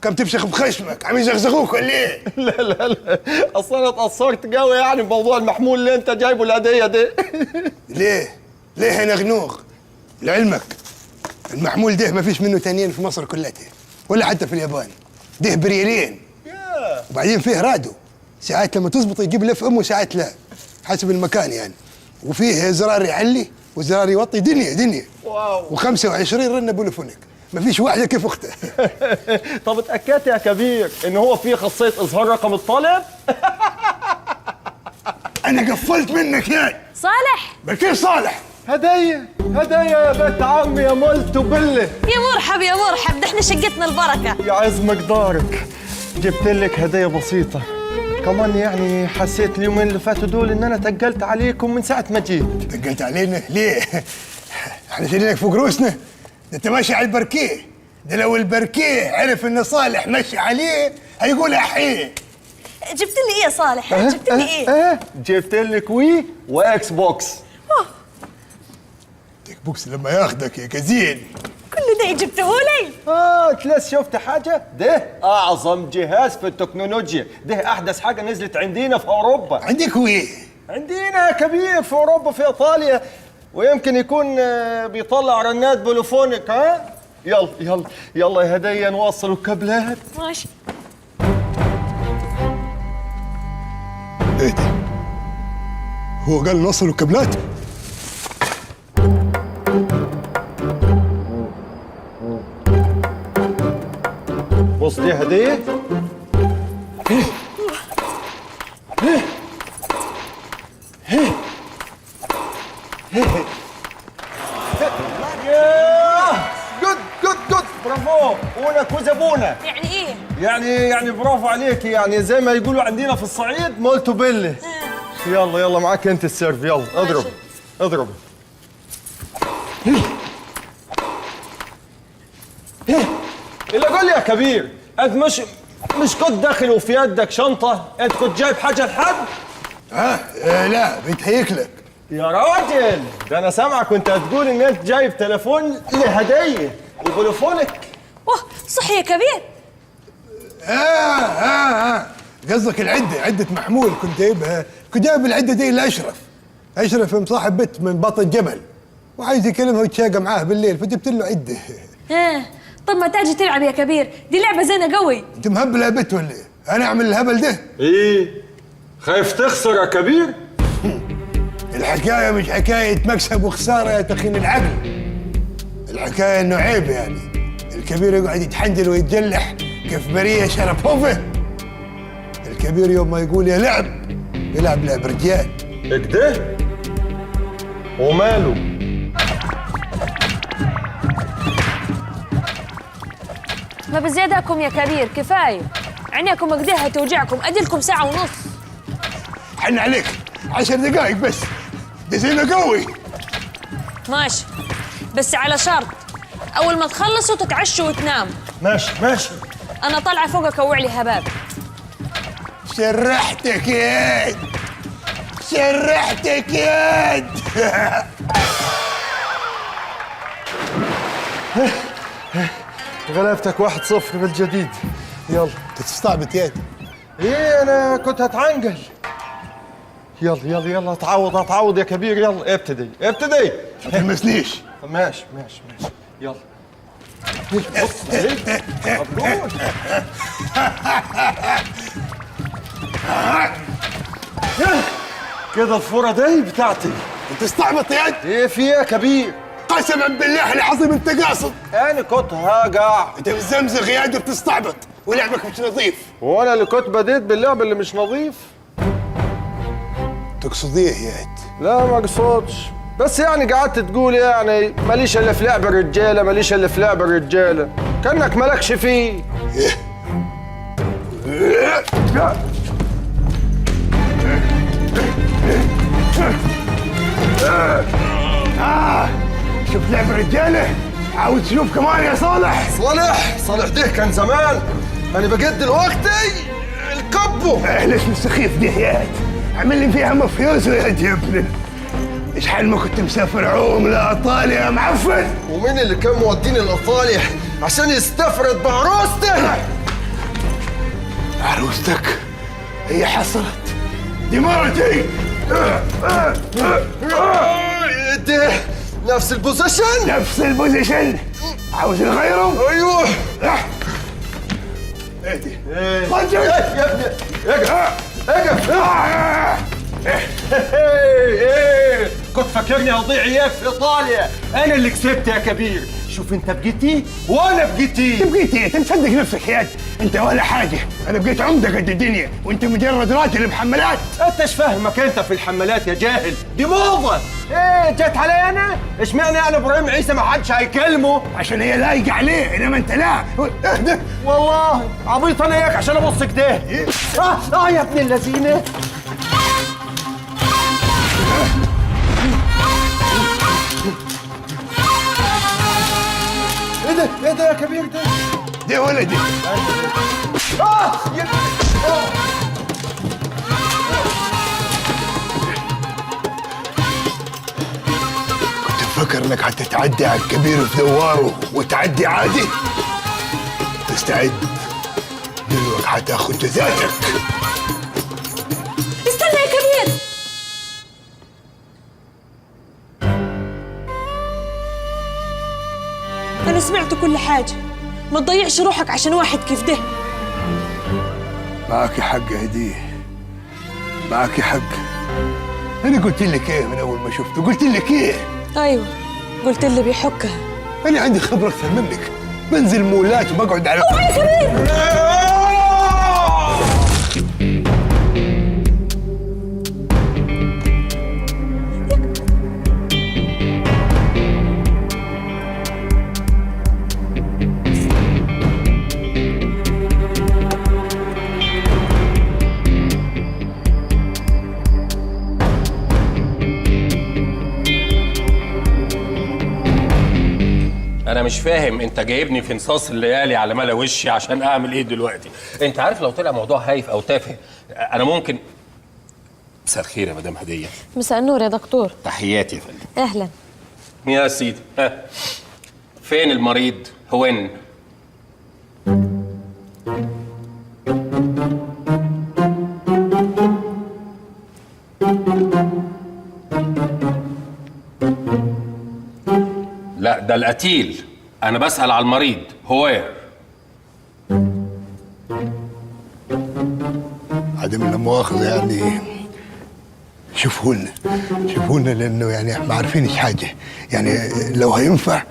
كم تفشخ بخشمك؟ عم يزغزغوك ولا ايه؟ لا لا لا، اصل انا اتأثرت قوي يعني بموضوع المحمول اللي انت جايبه الهدية دي. ليه؟ ليه يا نغنوغ؟ لعلمك المحمول ده ما فيش منه تانيين في مصر كلها ولا حتى في اليابان. ده بريالين. وبعدين فيه رادو، ساعات لما تزبط يجيب ال FM وساعات لا، حسب المكان يعني. وفيه زرار يعلي وزرار يوطي، دنيا دنيا. wow. و25 رنه polyphonic، ما فيش واحدة كيف اختها. طب اتاكدت يا كبير ان هو فيه خاصية اظهار رقم الطالب؟ انا قفلت منك يا صالح. بكير صالح. هدايا هدايا يا بنت عمي يا مولتو بله. يا مرحب يا مرحب، ده احنا شقتنا البركة. يا عز مقدارك، جبت لك هدايا بسيطة كمان. يعني حسيت اليومين اللي فاتوا دول ان انا تقلت عليكم من ساعة ما جيت. تقلت علينا ليه؟ احنا شايلينك فوق روسنا؟ ده انت ماشي على البركيه، ده لو البركيه عرف ان صالح ماشي عليه هيقول احيه. جبت لي ايه يا صالح؟ جبت لي ايه؟ جبت لك Wii و Xbox. Xbox لما ياخدك يا كزين. كل ده جبته لي؟ تلاس شفت حاجة؟ ده أعظم جهاز في التكنولوجيا، ده أحدث حاجة نزلت عندنا في أوروبا. عندك وين؟ عندنا يا كبير في أوروبا، في إيطاليا. ويمكن يكون بيطلع رنات بلوفونك. ها يلا يلا يلا يا هديه نوصل الكابلات. ماشي. ايه ده؟ هو قال نوصل الكابلات؟ بص دي هديه. good good good، برافو، una cosa buona. يعني ايه؟ يعني برافو عليك، يعني زي ما يقولوا عندنا في الصعيد molto bella. يلا يلا معاك انت ال serve، يلا اضرب اضرب. الا قول لي يا كبير، انت مش كنت داخل وفي يدك شنطه؟ انت كنت جايب حاجة لحد؟ ها؟ لا بيتهيك لك يا راجل، ده انا سامعك وانت هتقول ان انت جايب تليفون لهديه وبلوفونك. واه صح يا كبير. قصدك العدة، عده محمول كنت جايبها، كنت جايب العدة دي لاشرف. اشرف مصاحب بنت من بطن الجبل وعايز يكلمها ويتشاقى معاه بالليل، فجبت له عده. طب ما تاجي تلعب يا كبير، دي لعبه زينة قوي. انت مهبل يا بت ولا ايه؟ انا اعمل الهبل ده؟ ايه خايف تخسر يا كبير؟ الحكاية مش حكاية مكسب وخسارة يا تخين العقل. الحكاية انه عيب يعني الكبير يقعد يتحنجل ويتجلح كيف برية شرفوفه. الكبير يوم ما يقول يا لعب يلعب لعب رجال. كده؟ وماله؟ ما بزيادكم يا كبير، كفاية. عينيكم كده توجعكم، اديلكم ساعة ونص. حن عليك 10 دقايق بس، ده زينة قوي. ماشي، بس على شرط أول ما تخلصوا تتعشوا وتناموا. ماشي ماشي. أنا طالعة فوق أكوع لي هباب. شرحتك يا شرحتك يا غلبتك 1-0 بالجديد. يلا تستعبط يا ايه، انا كنت هتعنجل. يلا يلا يلا اتعوض اتعوض يا كبير، يلا ابتدي ابتدي. ما تلمسنيش. ماشي ماشي ماشي يلا. بص عليك كده الفوره دي بتاعتي. انت استعبط يا ايه في ايه يا كبير؟ قسما بالله العظيم انت قاصد. انا كنت هاجع. انت بتزمزغ يا وبتستعبط ولعبك مش نظيف. وانا اللي كنت بديت باللعب اللي مش نظيف؟ تقصد ايه يا لا ما اقصدش، بس يعني قعدت تقول يعني ماليش الا في لعب الرجالة، ماليش الا في لعب الرجالة، كانك مالكش فيه. شوف لعب الرجالة، عاوز تشوف كمان يا صالح؟ صالح صالح ده كان زمان، انا بجد دلوقتي الكبو. ليش مستخيف ده يا عامل لي فيها مافيوزو يا ابني؟ ايش حال ما كنت مسافر عوم لايطاليا يا معفن؟ ومين اللي كان موديني لايطاليا عشان يستفرد بعروسته؟ عروستك هي حصلت دي مرتي. ده نفس ال position؟ نفس ال position. عاوز نغيره؟ ايوه. اهدي ايه يا ابني، اقف اقف. ايه كنت فاكرني هضيع اياك في ايطاليا؟ انا اللي كسبت يا كبير. شوف انت بقيتي وانا بقيتي. انت بقيتي؟ انت مصدق نفسك يا انت ولا حاجة. انا بقيت عمده قد الدنيا وانت مجرد راجل بحملات. انت ايش فاهمك انت في الحملات يا جاهل؟ دي موضة. ايه جت علي انا؟ اشمعنى يعني ابراهيم عيسى ما حدش هيكلمه؟ عشان هي لايقة عليه، انما انت لا. اهدى. والله عبيط انا اياك عشان ابص كده. اه يا ابن اللذينه. ايه ده؟ ايه ده يا كبير ده؟ ده ولدي. يا كنت مفكر انك حتتعدي على الكبير في دواره وتعدي عادي؟ تستعد دلوقتي حتاخد جزاتك. استنى يا كبير. انا سمعت كل حاجة. ما تضيعش روحك عشان واحد كيف ده. معاكي حق يا هديه، معاكي حق. انا قلت لك ايه من اول ما شفته؟ قلت لك ايه؟ ايوه قلت اللي بيحكها. انا عندي خبره اكثر منك، بنزل مولات وبقعد على اوعى يا كبير. انا مش فاهم انت جايبني في نصاص الليالي على ملا وشي عشان اعمل ايه دلوقتي؟ انت عارف لو طلع موضوع هايف او تافه انا ممكن. مساء الخير يا مدام هديه. مساء النور يا دكتور. تحياتي يا فندم. اهلا يا سيدي. ها فين المريض؟ هوين؟ لا ده القتيل، أنا بسأل على المريض. هو عدم لا مؤاخذة يعني شوفونا شوفونا، لأنه يعني ما عارفينش حاجة، يعني لو هينفع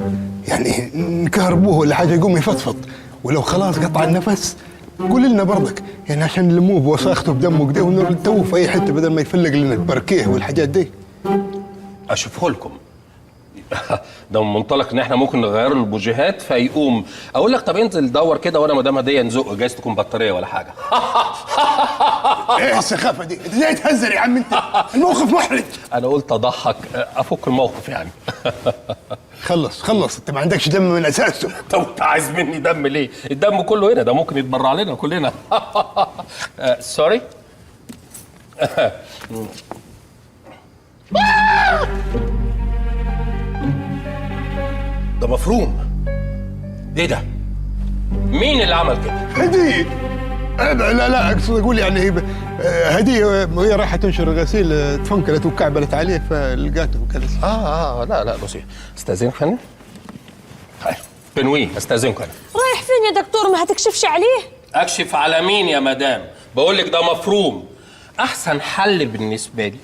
يعني نكهربوه ولا حاجة يقوم يفضفض، ولو خلاص قطع النفس قول لنا برضك يعني عشان نلموه بوساخته بدمه كده ونرتوه في أي حتة بدل ما يفلق لنا البركيه والحاجات دي. أشوفه لكم. ده من منطلق ان احنا ممكن نغير له البوجيهات فيقوم. اقول لك طب انزل دور كده وانا مدام هديه نزق، جايز تكون بطارية ولا حاجة. ايه السخافه دي؟ انت ليه تهزر يا عم انت؟ الموقف محرج. انا قلت اضحك افك الموقف يعني. خلص خلص، انت ما عندكش دم من اساسه. طب انت عايز مني دم ليه؟ الدم كله هنا، ده ممكن يتبرع لنا كلنا. sorry. ده مفروم. ايه ده؟ مين اللي عمل كده؟ هدية. لا لا اقصد اقول يعني هدية وهي رايحة تنشر الغسيل تفنكلت وكعبلت عليه فلقاته وكلت. لا لا بصي، استاذنك فندم. طيب بنوي استاذنك انا. رايح فين يا دكتور؟ ما هتكشفش عليه؟ اكشف على مين يا مدام؟ بقول لك ده مفروم. احسن حل بالنسبة لي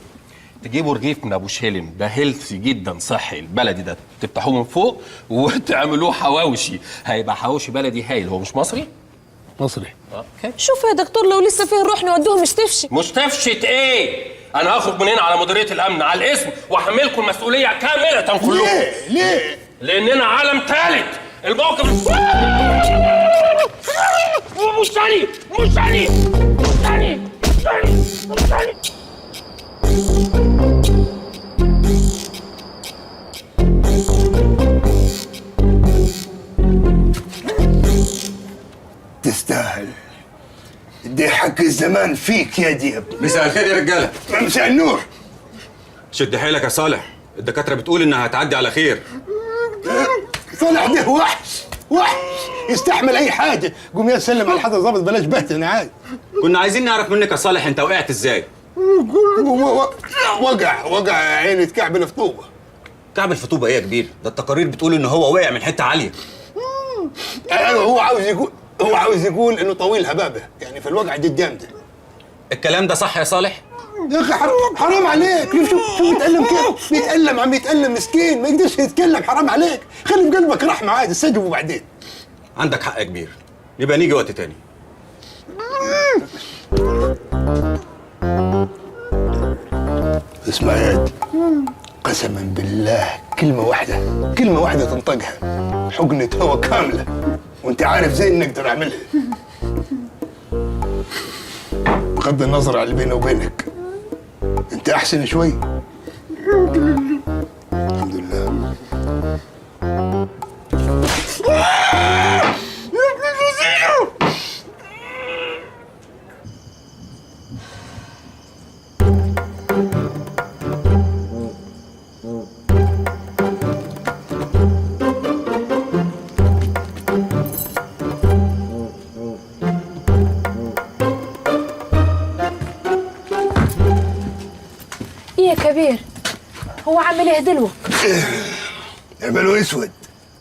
تجيبوا رغيف من ابو شيلن، ده healthy جدا، صحي البلدي ده، تفتحوه من فوق وتعملوه حواوشي، هيبقى حواوشي بلدي هايل. هو مش مصري؟ مصري. okay. شوف يا دكتور لو لسه فيه نروح نودوه مستفشي. مستفشة ايه؟ انا هخرج من هنا على مديرية الامن على الاسم واحملكم المسؤولية كاملة كلكم. ليه؟ ليه؟ لاننا عالم ثالث. الموقف مش ثاني مش ثاني مش ثاني مش ثاني. تستاهل، دي حق الزمان فيك يا ديب. مساء الخير يا رجاله. مساء النور. شد حيلك يا صالح، الدكاترة بتقول انها هتعدي على خير. صالح ده وحش وحش، يستحمل اي حاجة. قوم يا سلم على حضرة الظابط، بلاش بهتن عاد. كنا عايزين نعرف منك يا صالح انت وقعت ازاي؟ وقع عيني اتكعبل في طوبة. كعبل في طوبة ايه يا كبير؟ ده التقارير بتقول ان هو وقع من حتة عالية. ايوه هو عاوز يقول انه طويل هبابه، يعني في الوقعة دي الجامدة. الكلام ده صح يا صالح؟ يا اخي حرام عليك، شوف شوف بيتألم كيف؟ بيتألم، عم يتألم مسكين، ما يقدرش يتكلم، حرام عليك، خلي في قلبك رحمه عادي، استجوبه بعدين. عندك حق يا كبير، يبقى نيجي وقت تاني. اسمع يا يد، قسما بالله كلمة واحدة، كلمة واحدة تنطقها حقنة هوا كاملة، وانت عارف زين نقدر اعملها. بغض النظر على اللي بيني وبينك، انت احسن شوي. الحمد لله. ايه يا كبير؟ هو عامل ايه دلوقتي؟ عملوا اسود،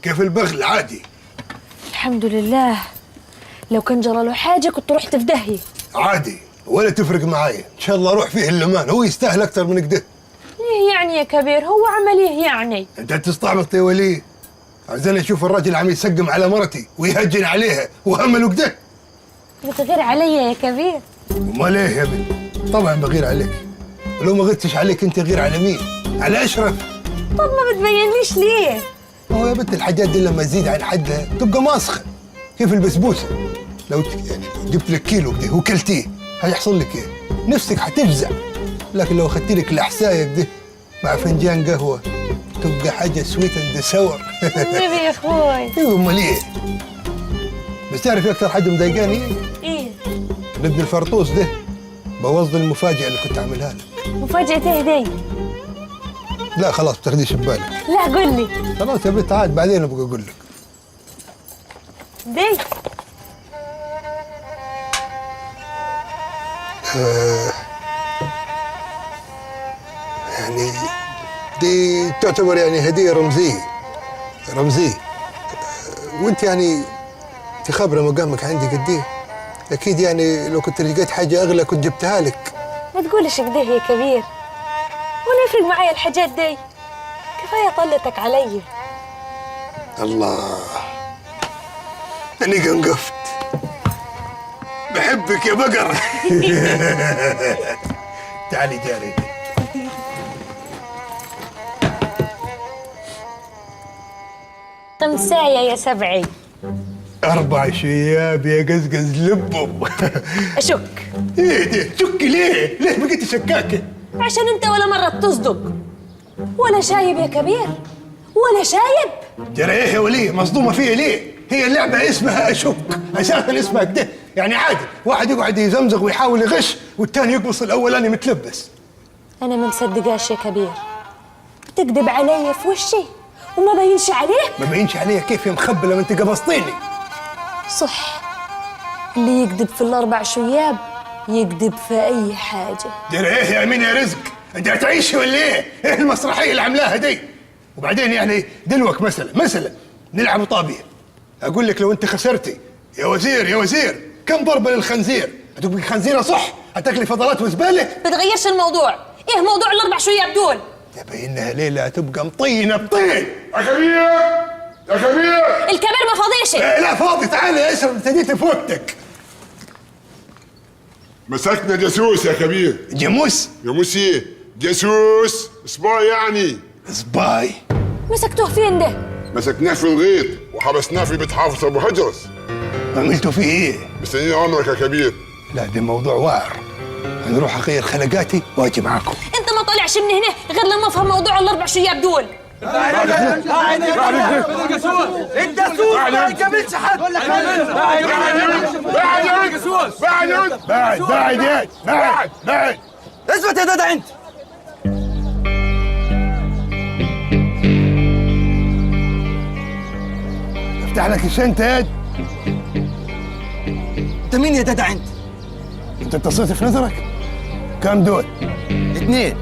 كيف البغل عادي. الحمد لله، لو كان جرى له حاجة كنت رحت في داهية. عادي ولا تفرق معايا، ان شاء الله اروح فيه اللمان، هو يستاهل اكثر من كده. ليه يعني يا كبير؟ هو عمل ايه يعني؟ انت تستعبط يا ولي؟ عايزين اشوف الراجل عم يسقم على مرتي ويهجن عليها وهمله كده. بتغير عليا يا كبير؟ امال ايه يا بنت؟ طبعا بغير عليك، ولو ما غيرتش عليك انت غير على مين؟ على اشرف. طب ما بتبينليش ليه؟ هو يا بنت الحاجات دي لما تزيد عن حدها تبقى ماسخه، كيف البسبوسه لو يعني جبت لك كيلو كده وكلتيه هيحصل لك ايه؟ نفسك هتجزع. لكن لو اخدت لك الحسايه كده مع فنجان قهوة تبقى حاجة sweet and sour. النبي يا اخوي. ايوه امال ايه؟ بس تعرف اكثر حاجة مضايقاني ايه؟ ايه؟ ابن الفرطوس ده بوظ المفاجاة اللي كنت عاملها لك. مفاجاة ايه دي؟ لا خلاص بتاخديش ببالك. لا قول لي. خلاص يا بنت عاد بعدين ابقى اقول لك. دي يعني دي تعتبر يعني هدية رمزية رمزية، وانت يعني انت خابرة مقامك عندي قد ايه، اكيد يعني لو كنت لقيت حاجة اغلى كنت جبتها لك. ما تقولش كده يا كبير، ولا يفرق معايا الحاجات دي، كفاية طلتك علي. الله، أنا قنقفت. بحبك يا بقر. تعالي جاري. خمساية يا سبعي. 4 شياب يا قزقز لبهم. أشك. ايه ده؟ شكي ليه؟ ليه بقيتي شكاكة؟ عشان أنت ولا مرة تصدق. ولا شايب يا كبير، ولا شايب. ترى ايه يا وليه؟ مصدومة فيا ليه؟ هي اللعبة اسمها أشك، أساسا اسمها كده، يعني عادي، واحد يقعد يزمزغ ويحاول يغش والثاني يقبص الأولاني متلبس. أنا ما مصدقاش يا كبير، بتكذب علي في وشي وما بينش عليك. ما بينش عليا كيف يا مخبلة ما أنت قبصتيني؟ صح، اللي يكذب في ال4 شياب يكذب في أي حاجة. دير إيه يا أمين يا رزق؟ أنت هتعيشي ولا إيه؟ إيه المسرحية اللي عاملاها دي؟ وبعدين يعني دلوك مثلا نلعب طابية، أقول لك لو أنت خسرتي يا وزير يا وزير كم ضربة للخنزير؟ هتبقي خنزيرة صح؟ هتاكلي فضلات وزبالة؟ بتغيرش الموضوع، إيه موضوع ال4 شياب دول؟ تبينها ليلة هتبقى مطينة بطين. يا كبير يا كبير، الكبير ما فاضيش. إيه لا فاضي، تعالى يا اشرف ابتديت في وقتك. مسكنا جاسوس يا كبير. جاموس؟ جاموس ايه؟ جاسوس spy يعني. spy؟ مسكتوه فين ده؟ مسكناه في الغيط وحبسناه في بيت حافظ ابو هجرس. عملتوا فيه ايه؟ مستنيين عمرك يا كبير. لا ده موضوع واعر، هنروح اغير خلقاتي واجي معاكم. انت ما طلعش من هنا غير لما افهم موضوع ال4 شياب دول. الجاسوس ما يقابلش حد. بعد بعد بعد بعد بعد. اثبت يا دادا انت. افتح لك الشنطة يا انت. مين يا دادا انت؟ انت اتصلت في نظرك؟ كم دول؟ 2.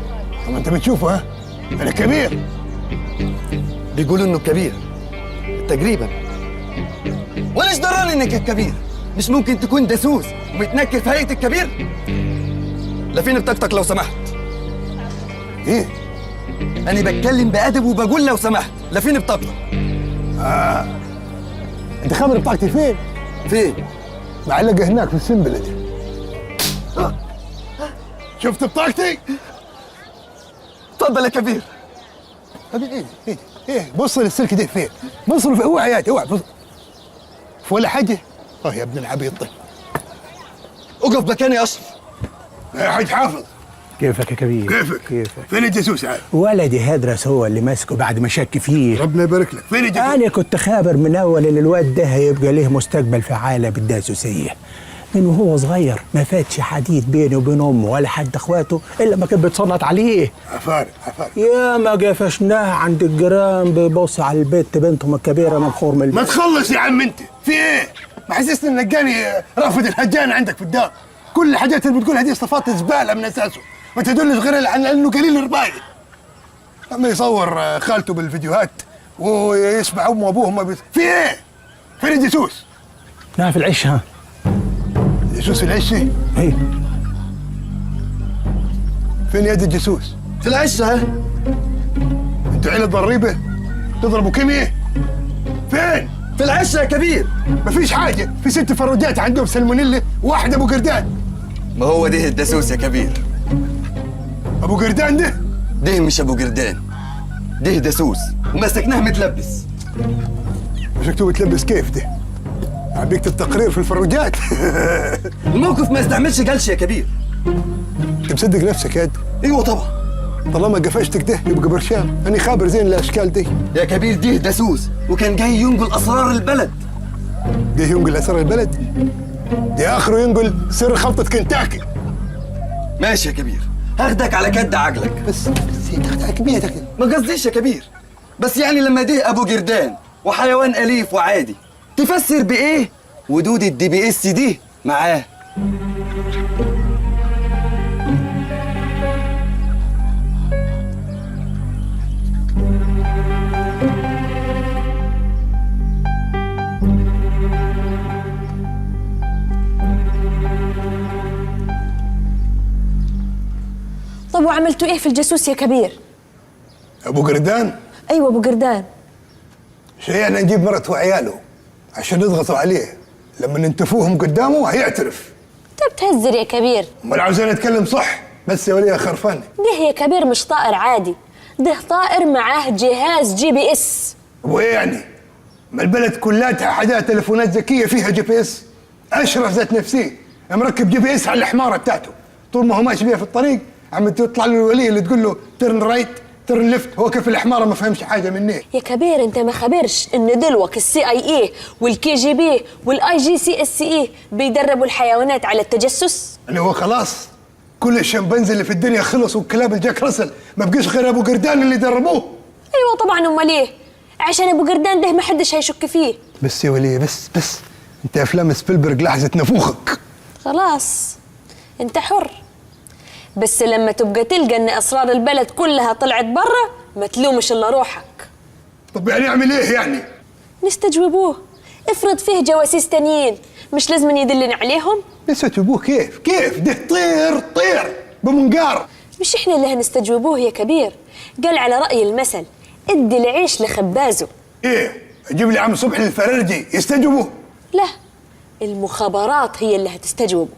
طب انت بتشوفه ها؟ انا كبير. بيقولوا انه كبير تقريبا. وانا ايش دراني انك الكبير؟ مش ممكن تكون داسوس ومتنكر في هيئة الكبير؟ لا فين بطاقتك لو سمحت؟ ايه؟ انا بتكلم بأدب وبقول لو سمحت، لا فين بطاقتك؟ انت خبر بطاقتي فين؟ فين؟ معلقه هناك في السنبله دي. شفت بطاقتي؟ اتفضل يا كبير. طب ايه ايه ايه بص للسلك ده فين؟ بص له اوعى يا اوعى بص في ولا حاجة؟ اه يا ابن العبيط. اقف مكاني يا اشرف. يا حاج حافظ. كيفك يا كبير؟ كيفك؟ كيفك؟ فين الجاسوس عاد؟ ولدي هدرس هو اللي ماسكه بعد ما شك فيه. ربنا يبارك لك. فين الجاسوس؟ انا كنت خابر من اول ان الواد ده هيبقى له مستقبل في عالم الجاسوسيه. من وهو صغير ما فاتش حديث بينه وبين امه ولا حد اخواته الا ما كان بيتصنط عليه. عفارم عفارم. يا ما قفشناه عند الجيران بيبص على البيت بنتهم الكبيرة من خرم البيت. ما تخلص يا عم انت، في ايه؟ ما حسسني انك جاني رافض الهجان عندك في الدار. كل الحاجات اللي بتقولها دي صفات زبالة من اساسه، ما تدلش غير على انه قليل رباية. لما يصور خالته بالفيديوهات ويسمع امه وابوه ما في ايه؟ فين الجاسوس؟ نعم في العش. ها الجاسوس في العش؟ ايه. فين يد الجاسوس؟ في العش. ها انتوا عيلة ضريبة؟ تضربوا كيمياء؟ فين؟ في العش يا كبير. مفيش حاجة، في 6 فروجات عندهم سلمونيلا وواحد أبو قردان. ما هو ده الداسوس يا كبير. أبو قردان ده؟ ده مش أبو قردان، ده داسوس ومسكناه متلبس. مسكتوه متلبس كيف ده؟ عم بيكتب تقرير في الفروجات. الموقف ما يستحملش جلش يا كبير. انت مصدق نفسك يا ايوه طبعا. طالما قفشتك ده يبقى برشام، انا خابر زين الاشكال دي. يا كبير ده داسوس وكان جاي ينقل اسرار البلد. ده ينقل اسرار البلد؟ دي اخره ينقل سر خلطة كنتاكي. ماشي يا كبير، هاخدك على كد عقلك. بس تاخد على كمية تاخد. ما قصديش يا كبير، بس يعني لما ده ابو جردان وحيوان اليف وعادي تفسر بايه ودود ال DBS دي معاه؟ طب وعملتوا ايه في الجاسوس يا كبير؟ ابو قردان؟ ايوه ابو قردان. شيعنا نجيب مرته وعياله عشان نضغطوا عليه، لما ننتفوهم قدامه هيعترف. انت بتهزر يا كبير. امال عاوزين اتكلم صح؟ بس يا وليه خرفانه. ده يا كبير مش طائر عادي، ده طائر معاه جهاز GPS. وايه يعني؟ ما البلد كلها حداها تليفونات ذكية فيها GPS. اشرف ذات نفسية مركب GPS على الحماره بتاعته، طول ما هو ماشي بيها في الطريق عم تطلع له الوليه اللي تقول له turn right turn left، هو كيف الحماره ما فهمش حاجة مني. يا كبير انت ما خبرش ان دلوك السي اي اي والكي جي بي والاي جي سي اس اي بيدربوا الحيوانات على التجسس؟ اللي هو خلاص كل الشمبانزي اللي في الدنيا خلص والكلاب ال Jack Russell، ما بقيش غير ابو قردان اللي دربوه. ايوه طبعا، امال ايه؟ عشان ابو قردان ده ما حدش هيشك فيه. بس يا وليه بس انت افلام سبيلبرج لحظة نفوخك. خلاص انت حر، بس لما تبقى تلقى ان اسرار البلد كلها طلعت برا ما تلومش الا روحك. طب يعني اعمل ايه يعني؟ نستجوبوه، افرض فيه جواسيس تانيين مش لازم يدلنا عليهم؟ نستجوبوه كيف؟ كيف؟ ده طير بمنقار. مش احنا اللي هنستجوبوه يا كبير، قال على رأي المثل ادي العيش لخبازه. ايه؟ اجيب لي عم صبحي الفرردي يستجوبه؟ لا، المخابرات هي اللي هتستجوبه.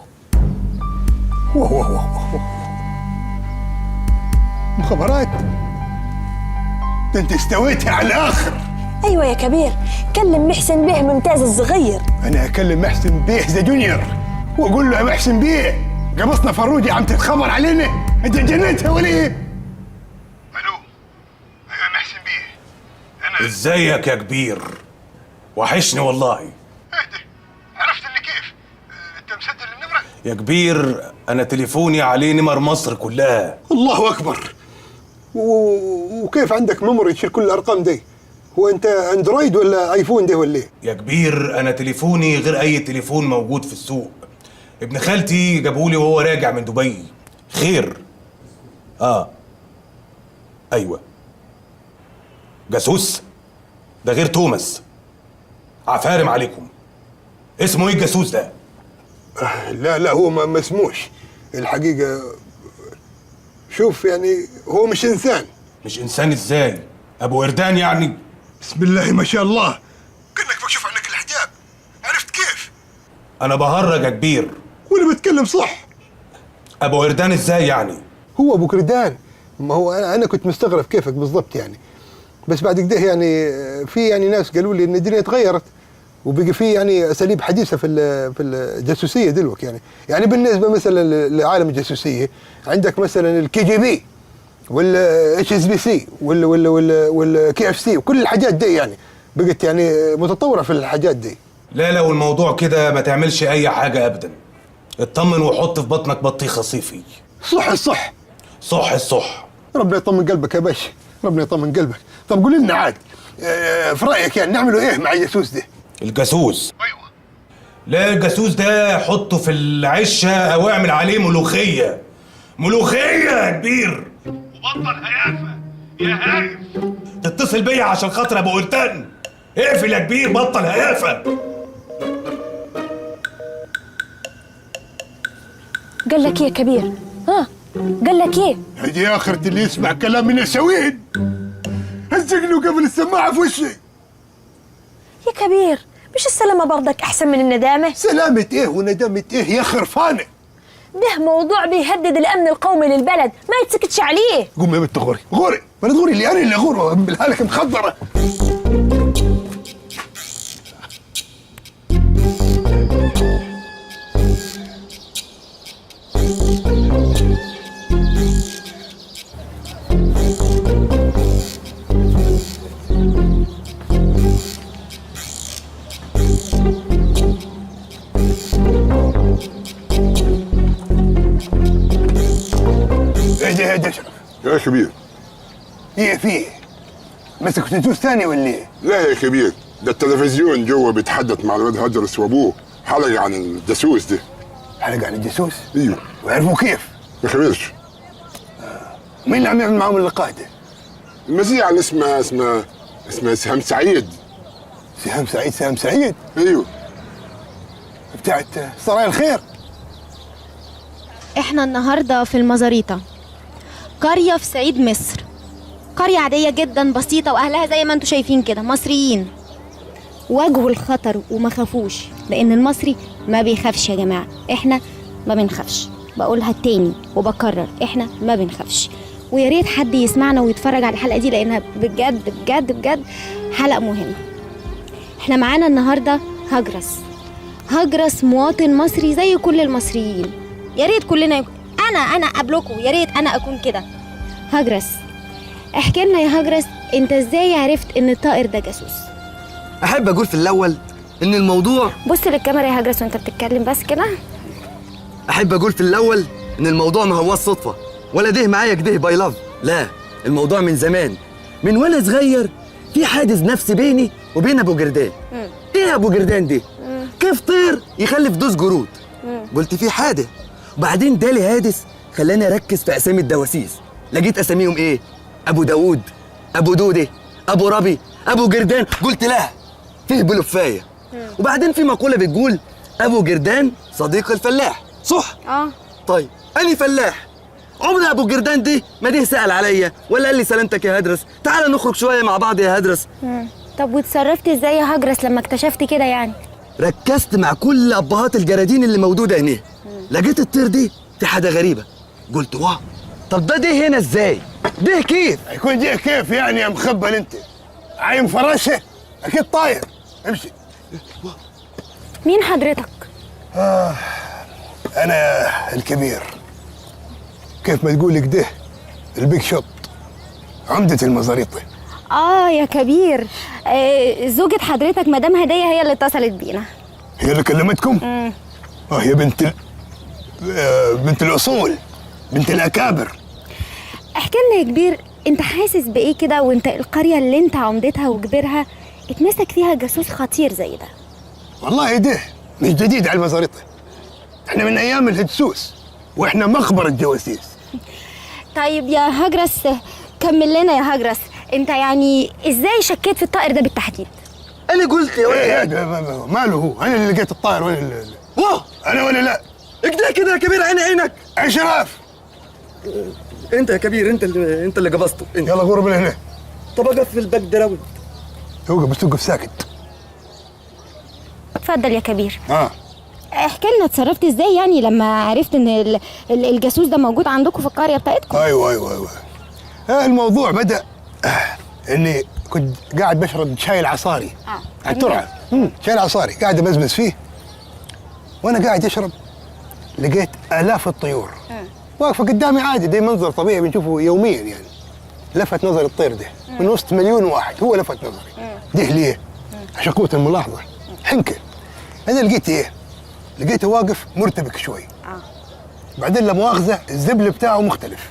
واه واه واه مخابرات؟ ده انت استويتها على الاخر. ايوه يا كبير، كلم محسن بيه ممتاز الصغير. انا اكلم محسن بيه the junior واقول له يا محسن بيه قبصنا فروجي عم تتخبر علينا، انت جنيتها ولا ايه؟ الو ايوه يا محسن بيه. انا ازيك يا كبير؟ وحشني والله. اهدي، عرفت اللي كيف؟ انت مسجل النمرة؟ يا كبير انا تليفوني عليه نمر مصر كلها. الله اكبر. وكيف عندك memory تشيل كل الارقام دي؟ هو انت اندرويد ولا ايفون ده ولا ايه؟ يا كبير انا تليفوني غير اي تليفون موجود في السوق. ابن خالتي جابهولي وهو راجع من دبي. خير. ايوه. جاسوس؟ ده غير توماس. عفارم عليكم. اسمه ايه الجاسوس ده؟ لا هو ما اسموش الحقيقة. شوف يعني هو مش انسان. مش انسان ازاي؟ ابو قردان يعني؟ بسم الله ما شاء الله، كأنك بكشف عنك الحجاب. عرفت كيف؟ انا بهرج يا كبير. وانا بتكلم صح. ابو قردان ازاي يعني؟ هو ابو قردان، ما هو انا كنت مستغرب كيفك بالضبط يعني، بس بعد كده يعني في يعني ناس قالوا لي ان الدنيا تغيرت وبقي في يعني اساليب حديثه في الجاسوسيه دلوقتي يعني بالنسبة مثلا لعالم الجاسوسيه عندك مثلا ال KGB وال HSBC وال وال وال وال KFC وكل الحاجات دي يعني بقت يعني متطورة في الحاجات دي. لا لو الموضوع كده ما تعملش اي حاجة ابدا. اطمن وحط في بطنك بطيخه صيفي. صح الصح. صح الصح. ربنا يطمن قلبك يا باشا، ربنا يطمن قلبك. طب قول لنا عاد في رايك يعني نعملوا ايه مع الجاسوس ده؟ الجاسوس؟ ايوه. لا الجاسوس ده حطه في العشه او اعمل عليه ملوخية. ملوخية يا كبير. وبطل هيافه، يا هايف. تتصل بيا عشان خاطر ابو قرتان؟ اقفل يا كبير، بطل هيافه. قال لك ايه يا كبير؟ ها قال لك ايه؟ هدي اخرة اللي يسمع كلام النساوين. هزقله قبل السماعة في وشي. يا كبير مش السلامة برضك أحسن من الندامة؟ سلامة إيه وندامة إيه يا خرفانة؟ ده موضوع بيهدد الأمن القومي للبلد، ما يتسكتش عليه. قوم يا بنت غوري، غوري، ما تغوري اللي أنا اللي أغور وأعملها لك مخضرة. اهدى اشرف. يا كبير. ايه فيه؟ مسك تدوس ثاني ولا ايه؟ لا يا كبير، ده التلفزيون جوه بيتحدث مع الواد هجرس وابوه، حلقة عن الجاسوس ده. حلقة عن الجاسوس؟ ايوه. وعرفوا كيف؟ ما خبرش. مين اللي عم يعمل معاهم اللقاء ده؟ المذيعة اللي اسمها سهام سعيد. سهام سعيد؟ سهام سعيد؟ ايوه. بتاعت سرايا الخير. احنا النهارده في المزاريطة، قرية في صعيد مصر، قرية عادية جدا بسيطة، وأهلها زي ما انتم شايفين كده مصريين. واجهوا الخطر وما خافوش، لأن المصري ما بيخافش يا جماعة. احنا ما بنخافش، بقولها تاني وبكرر، احنا ما بنخافش. ويا ريت حد يسمعنا ويتفرج على الحلقة دي، لأنها بجد بجد بجد حلقة مهمة. احنا معانا النهاردة هجرس. هجرس مواطن مصري زي كل المصريين. يا ريت كلنا انا قبلكم، يا ريت انا اكون كده. هجرس، احكي لنا يا هجرس، انت ازاي عرفت ان الطائر ده جاسوس؟ احب اقول في الاول ان الموضوع، بص للكاميرا يا هجرس وانت بتتكلم بس كده. احب اقول في الاول ان الموضوع ما هو صدفة ولا ده معايا كده by love، لا، الموضوع من زمان، من وانا صغير في حادث نفسي بيني وبين ابو جردان. ايه ابو جردان دي؟ كيف طير يخلف دوس جرود؟ قلت في حادث. وبعدين دالي هادس خلاني اركز في اسامي الدواسيس، لقيت اساميهم ايه؟ ابو داوود، ابو دودي، ابو ربي، ابو جردان. قلت لا، فيه بلوفايه. وبعدين في مقولة بتقول ابو جردان صديق الفلاح، صح؟ طيب انا فلاح، عمر ابو جردان دي ما ده سال عليا ولا قال لي سلامتك يا هدرس، تعال نخرج شوية مع بعض يا هدرس. طب وتصرفت ازاي يا هجرس لما اكتشفت كده يعني؟ ركزت مع كل ابهات الجرادين اللي موجودة هنا، لقيت الطير دي في حاجة غريبة. قلت واه، طب ده هنا ازاي؟ ده كيف؟ هيكون ده كيف يعني يا مخبل انت؟ عايم فراشه؟ اكيد طاير. امشي. مين حضرتك؟ انا الكبير، كيف ما تقول كده، ال big shot، عمدة المزاريطة. يا كبير، زوجة حضرتك مدام هدية هي اللي اتصلت بينا. هي اللي كلمتكم؟ هي بنت بنت الاصول، بنت الاكابر. احكي لنا يا كبير، انت حاسس بايه كده وانت القرية اللي انت عمدتها وكبيرها اتمسك فيها جاسوس خطير زي ده؟ والله ده مش جديد على المزاريطه، احنا من ايام الهكسوس واحنا مخبر الجواسيس. طيب يا هجرس، كمل لنا يا هجرس، انت يعني ازاي شكيت في الطائر ده بالتحديد؟ انا قلت يا ولد إيه ماله هو؟ انا اللي لقيت الطائر ولا اللي... واه انا ولا لا؟ اكده كده يا كبير، عيني عينك. اشرف انت يا كبير، انت اللي قبضته انت. يلا غور من هنا. طب اقف في ال background. توقف بس توقف ساكت. اتفضل يا كبير. احكي لنا اتصرفت ازاي يعني لما عرفت ان الجاسوس ده موجود عندكم في القرية بتاعتكم؟ ايوه. الموضوع بدا اني كنت قاعد بشرب شاي العصاري على الترعه. شاي العصاري قاعد ابزبز فيه، وانا قاعد اشرب لقيت الاف الطيور واقفة قدامي عادي، ده منظر طبيعي بنشوفه يوميا يعني. لفت نظري الطير ده من وسط مليون واحد، هو لفت نظري. ده ليه؟ عشان قوة الملاحظة، حنكه. انا لقيت ايه؟ لقيته واقف مرتبك شوي. بعدين لا مؤاخذة الزبل بتاعه مختلف.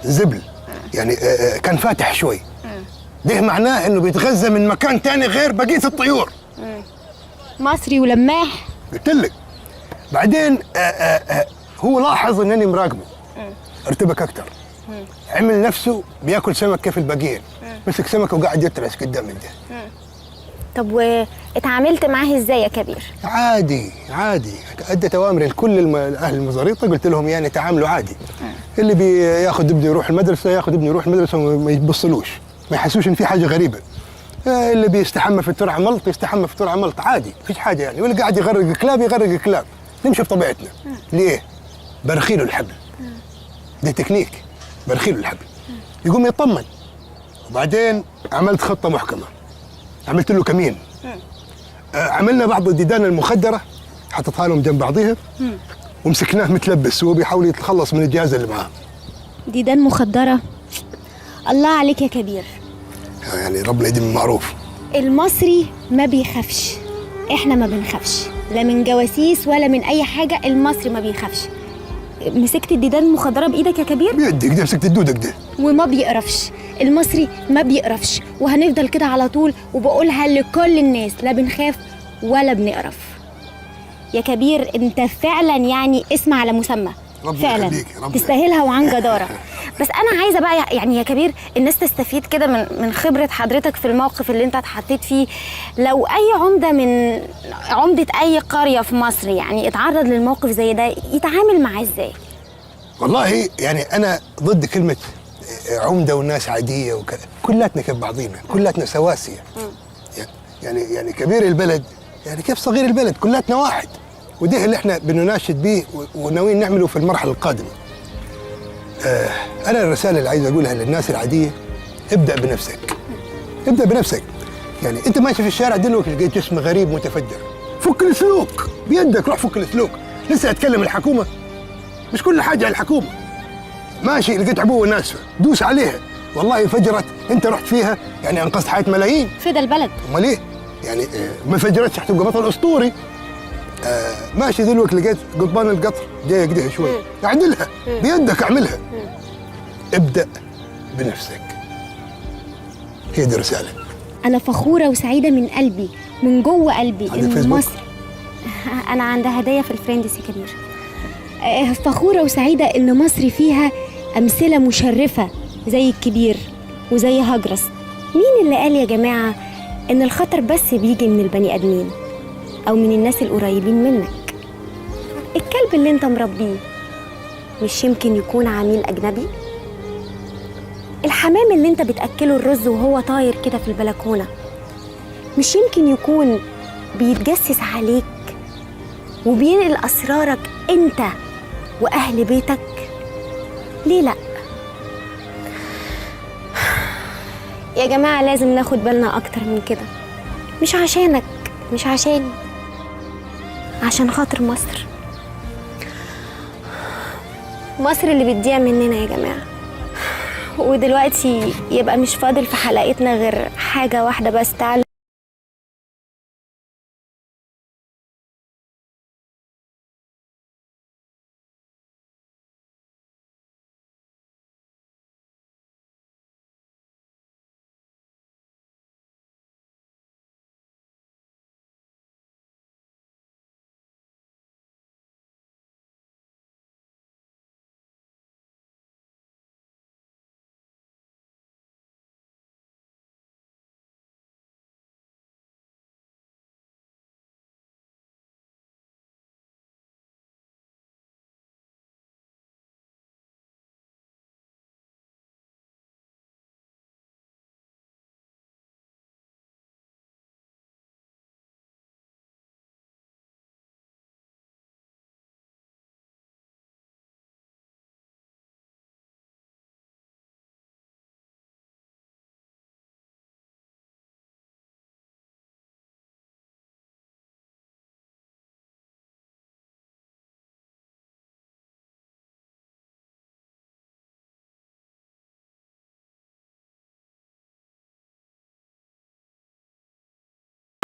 الزبل يعني كان فاتح شوي. ده معناه انه بيتغذى من مكان تاني غير بقية الطيور. مصري ولماح. قلت لك. بعدين هو لاحظ انني مراقبة. ارتبك اكثر. عمل نفسه بياكل سمك كيف الباقيين، مسك سمكة وقاعد يترس قدام ده. طب واتعاملت معاه ازاي يا كبير؟ عادي عادي، اديت اوامري لكل اهل المزاريطه، قلت لهم يعني تعاملوا عادي. اللي بياخد ابنه يروح المدرسة ياخد ابنه يروح المدرسة وما يبصلوش، ما يحسوش ان في حاجة غريبة. اللي بيستحمى في الترعه ملط يستحمى في الترعه ملط عادي، مفيش حاجة يعني. واللي قاعد يغرق كلاب يغرق كلاب، نمشي بطبيعتنا. ليه؟ برخيله الحبل. ده تكنيك، برخيله الحبل يقوم يطمن. وبعدين عملت خطه محكمة، عملت له كمين. عملنا بعض الديدان المخدره حطيتها لهم جنب بعضيها ومسكناه متلبس وهو بيحاول يتخلص من الجهاز اللي معاه. ديدان مخدره؟ الله عليك يا كبير. يعني ربنا يديم المعروف. المصري ما بيخافش، احنا ما بنخافش لا من جواسيس ولا من اي حاجة، المصري ما بيخافش. مسكت الديدان المخدره بايدك يا كبير؟ بيدي كده، مسكت الدودة كده. وما بيقرفش، المصري ما بيقرفش، وهنفضل كده على طول. وبقولها لكل الناس، لا بنخاف ولا بنقرف. يا كبير انت فعلا يعني اسم على مسمى، فعلا تستاهلها وعن جداره. بس انا عايزه بقى يعني يا كبير الناس تستفيد كده من خبره حضرتك في الموقف اللي انت اتحطيت فيه. لو اي عمده من عمده اي قرية في مصر يعني اتعرض للموقف زي ده يتعامل معاه ازاي؟ والله يعني انا ضد كلمة عمده والناس عادية وكذا، كلاتنا كيف بعضينا، كلاتنا سواسية. يعني كبير البلد يعني كيف صغير البلد، كلاتنا واحد. وده اللي احنا بنناشد بيه وناويين نعمله في المرحلة القادمة. انا الرسالة اللي عايز اقولها للناس العادية، ابدا بنفسك. ابدا بنفسك. يعني انت ماشي في الشارع دلوقتي لقيت جسم غريب متفجر، فك السلوك بيدك، روح فك السلوك. لسه اتكلم الحكومة، مش كل حاجة على الحكومة. ماشي لقيت عبوة ناسفة، دوس عليها، والله انفجرت، انت رحت فيها يعني انقذت حياة ملايين. فدا البلد. امال ايه؟ يعني ما انفجرتش حتبقى بطل اسطوري. ماشي دلوقتي لقيت قضبان القطر جاية كده شوي، اعدلها بيدك، اعملها. ابدأ بنفسك. هي دي الرسالة. أنا فخورة وسعيدة من قلبي، من جوه قلبي، إن مصر. أنا عندها هدايا في ال friends يا كبير. فخورة وسعيدة إن مصر فيها أمثلة مشرفة زي الكبير وزي هجرس. مين اللي قال يا جماعة إن الخطر بس بيجي من البني آدمين أو من الناس القريبين منك؟ الكلب اللي أنت مربيه مش يمكن يكون عميل أجنبي؟ الحمام اللي أنت بتأكله الرز وهو طاير كده في البلكونة مش يمكن يكون بيتجسس عليك وبينقل أسرارك أنت وأهل بيتك؟ ليه لأ؟ يا جماعة لازم ناخد بالنا أكتر من كده، مش عشانك، مش عشاني، عشان خاطر مصر. مصر اللي بتضيع مننا يا جماعة. ودلوقتي يبقى مش فاضل في حلقتنا غير حاجة واحدة بس، تعالوا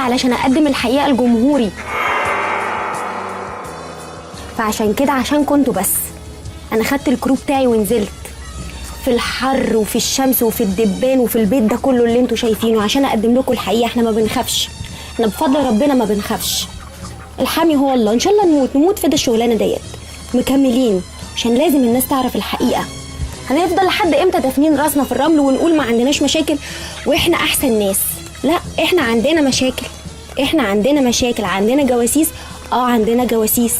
علشان أقدم الحقيقة لجمهوري. فعشان كده، عشان كنتوا بس، أنا خدت الكرو بتاعي ونزلت في الحر وفي الشمس وفي الدبان وفي البيت ده كله اللي انتوا شايفينه عشان أقدم لكم الحقيقة. احنا ما بنخافش، احنا بفضل ربنا ما بنخافش. الحامي هو الله، إن شاء الله نموت نموت في ده الشغلانة ديت، مكملين عشان لازم الناس تعرف الحقيقة. هنفضل لحد امتى دافنين راسنا في الرمل ونقول ما عندناش مشاكل واحنا احسن ناس؟ لا، احنا عندنا مشاكل، احنا عندنا مشاكل، عندنا جواسيس، عندنا جواسيس.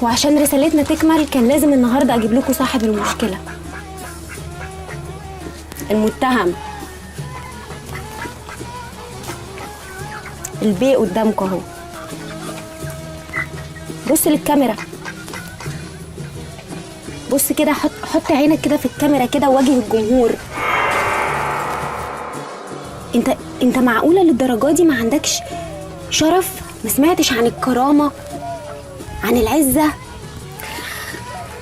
وعشان رسالتنا تكمل كان لازم النهارده اجيب لكم صاحب المشكلة، المتهم، البي قدامكم اهو. بص للكاميرا، بص كده، حط عينك كده في الكاميرا كده وواجه الجمهور. انت معقولة للدرجة دي ما عندكش شرف؟ ما سمعتش عن الكرامة، عن العزة؟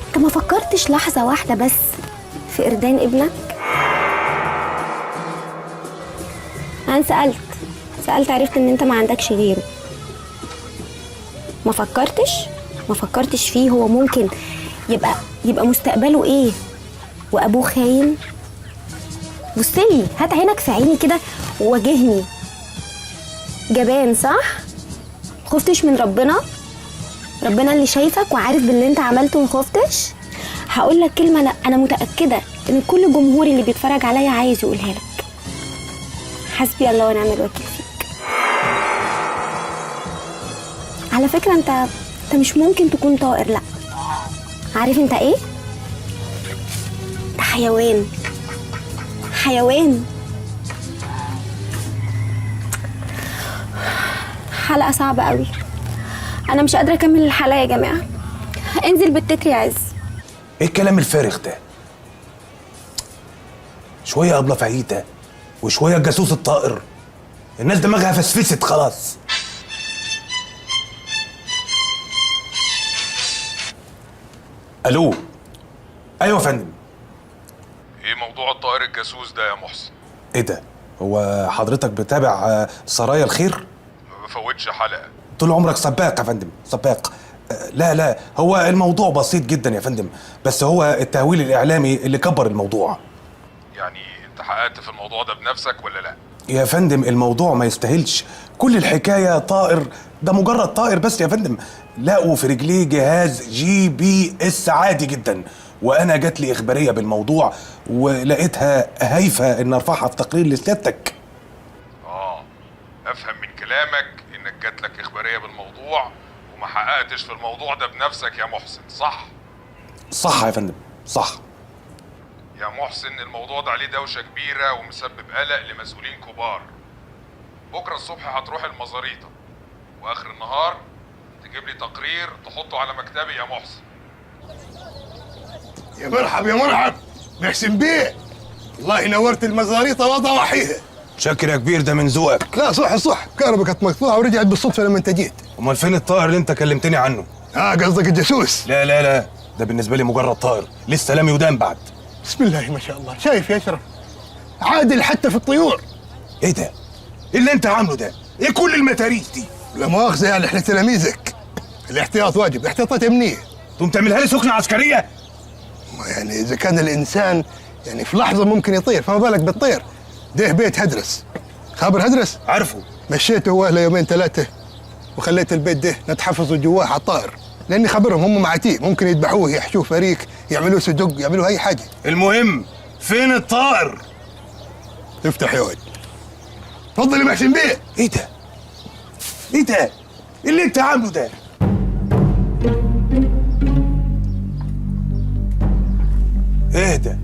انت ما فكرتش لحظة واحدة بس في إردان ابنك؟ انا سألت عرفت ان انت ما عندكش غيره. ما فكرتش فيه، هو ممكن يبقى مستقبله ايه وابوه خاين؟ بصلي، هات عينك في عيني كده وواجهني. جبان صح؟ خفتش من ربنا؟ ربنا اللي شايفك وعارف باللي انت عملته وما خفتش؟ هقول لك كلمة انا متاكدة ان كل جمهوري اللي بيتفرج عليا عايز يقولها لك. حسبي الله ونعم الوكيل فيك. على فكرة انت مش ممكن تكون طائر، لا. عارف انت ايه؟ انت حيوان، حيوان. حلقة صعبة قوي، أنا مش قادرة أكمل الحلقة يا جماعة. انزل بالتتر يا عز. إيه الكلام الفارغ ده؟ شوية أبلة فاهيتا وشوية الجاسوس الطائر، الناس دماغها فسفست خلاص. ألو، أيوة يا فندم. إيه موضوع الطائر الجاسوس ده يا محسن؟ إيه ده؟ هو حضرتك بتابع سرايا الخير؟ ما بفوتش حلقة. طول عمرك سباق يا فندم، سباق. لا، هو الموضوع بسيط جدا يا فندم، بس هو التهويل الإعلامي اللي كبر الموضوع. يعني أنت حققت في الموضوع ده بنفسك ولا لا؟ يا فندم الموضوع ما يستاهلش، كل الحكاية طائر، ده مجرد طائر بس يا فندم، لقوا في رجليه جهاز GPS عادي جدا، وأنا جات لي إخبارية بالموضوع ولقيتها هايفة إن أرفعها في تقرير لسيادتك. أفهم من كلامك إنك جات لك إخبارية بالموضوع وما حققتش في الموضوع ده بنفسك يا محسن، صح؟ صح يا فندم، صح. يا محسن الموضوع ده عليه دوشة كبيرة ومسبب قلق لمسؤولين كبار. بكرة الصبح هتروح المزاريطة، وآخر النهار تجيب لي تقرير تحطه على مكتبي يا محسن. يا مرحب يا مرحب محسن بيه، والله نورت المزاريطة وضواحيها. شكر يا كبير، ده من ذوقك. لا صح صح، الكهرباء كانت مقطوعة ورجعت بالصدفة لما انت جيت. امال فين الطائر اللي انت كلمتني عنه؟ قصدك الجاسوس؟ لا لا لا، ده بالنسبة لي مجرد طائر لسه لم يدان بعد. بسم الله ما شاء الله، شايف يا اشرف؟ عادل حتى في الطيور. ايه ده؟ ايه اللي انت عامله ده؟ ايه كل المتاريس دي؟ لا مؤاخذة يعني احنا تلاميذك. الاحتياط واجب، احتياطات امنية. تقوم تعملها لي سكنة عسكرية؟ يعني إذا كان الإنسان يعني في لحظة ممكن يطير، فما بالك بالطير؟ ده بيت هدرس. خابر هدرس؟ عارفه. مشيته هو أهله يومين ثلاثة وخليت البيت ده نتحفظوا جواه على الطائر، لأني خبرهم هم معاتيه، ممكن يذبحوه، يحشوه فريك، يعملوه سدق، يعملوه أي حاجة. المهم فين الطائر؟ افتح يا واد. اتفضل يا محسن بيه. ايه ده؟ ايه ده؟ ايه اللي انت عامله ده؟ اهدى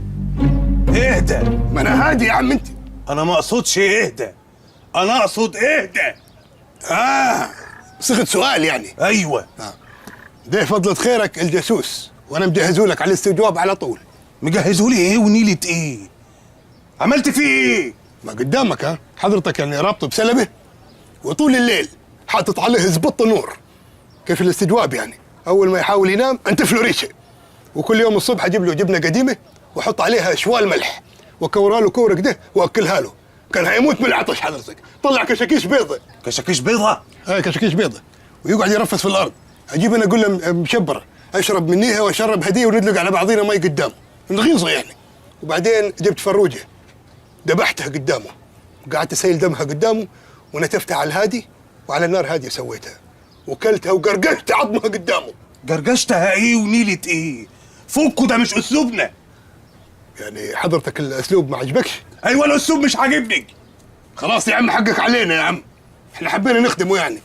اهدى. ما انا هادي يا عم انت. انا ما اقصدش اهدى، انا اقصد اهدى. صيغة سؤال يعني. ايوه. ده فضلة خيرك الجاسوس، وانا مجهزة لك على الاستجواب على طول. مجهزة لي ايه ونيلة ايه؟ عملت فيه ايه؟ ما قدامك. ها حضرتك يعني رابطه بسلبه وطول الليل حاطط عليه زبط نور. كيف الاستجواب يعني؟ اول ما يحاول ينام انتف له ريشه، وكل يوم الصبح اجيب له جبنه قديمة واحط عليها شوال ملح واكورها له كورة كده واكلها له. كان هيموت من العطش حضرتك. طلع كشاكيش بيضة. كشاكيش بيضة؟ اي كشاكيش بيضة، ويقعد يرفس في الارض. اجيب انا اقول له مشبره اشرب منيها واشرب هديه وندلق على بعضينا مي قدامه، نغيظه يعني. وبعدين جبت فروجه ذبحتها قدامه، وقعدت اسيل دمها قدامه ونتفتها على الهادي وعلى النار هادية سويتها، وكلتها وقرقشت عظمها قدامه. جرجشتها ايه ونيلة ايه؟ فكوا، ده مش اسلوبنا. يعني حضرتك الاسلوب ما عجبكش؟ ايوه الاسلوب مش عاجبني. خلاص يا عم حقك علينا يا عم، احنا حبينا نخدمه يعني،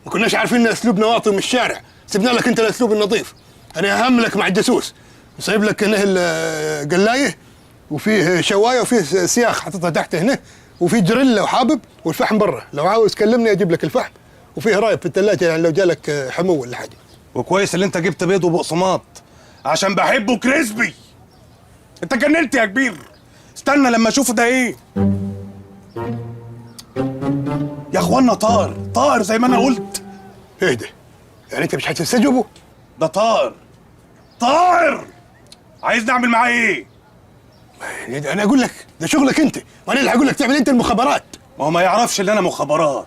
ما كناش عارفين ان اسلوبنا واطي من الشارع، سيبنا لك انت الاسلوب النظيف. انا اهم لك مع الجاسوس، وسايب لك هنا القلايه وفيه شوايه وفيه سياخ حاططها تحت هنا، وفيه جريل لو حابب، والفحم برا لو عاوز كلمني اجيب لك الفحم، وفيه رايب في الثلاجة يعني لو جالك حمو ولا حاجة. وكويس اللي انت جبت بيض وبقسماط عشان بحبه crispy. انت جننت يا كبير. استنى لما اشوف ده ايه. يا اخوانا طائر، طائر زي ما انا قلت. ايه ده؟ يعني انت مش هتستجوبه؟ ده طائر، طائر. عايز نعمل معاه ايه؟ يعني انا اقول لك ده شغلك انت، وانا اللي هقول لك تعمل انت المخابرات. ما هو ما يعرفش ان انا مخابرات.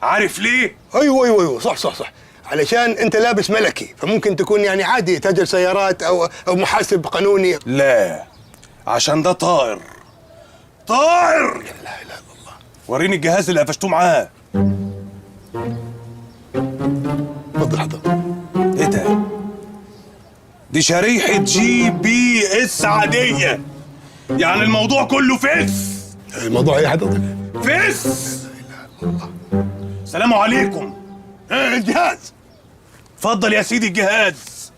عارف ليه؟ ايوه ايوه ايوه صح صح صح، علشان انت لابس ملكي، فممكن تكون يعني عادي تاجر سيارات او محاسب قانوني. لا، عشان ده طائر، طائر. لا اله الا الله. وريني الجهاز اللي قفشتوه معاه. اتفضل حضرتك. ايه ده؟ دي شريحة GPS عادية. يعني الموضوع كله فس. الموضوع ايه حضرتك؟ فس. لا اله الا الله. السلام عليكم. ايه الجهاز؟ اتفضل يا سيدي الجهاز،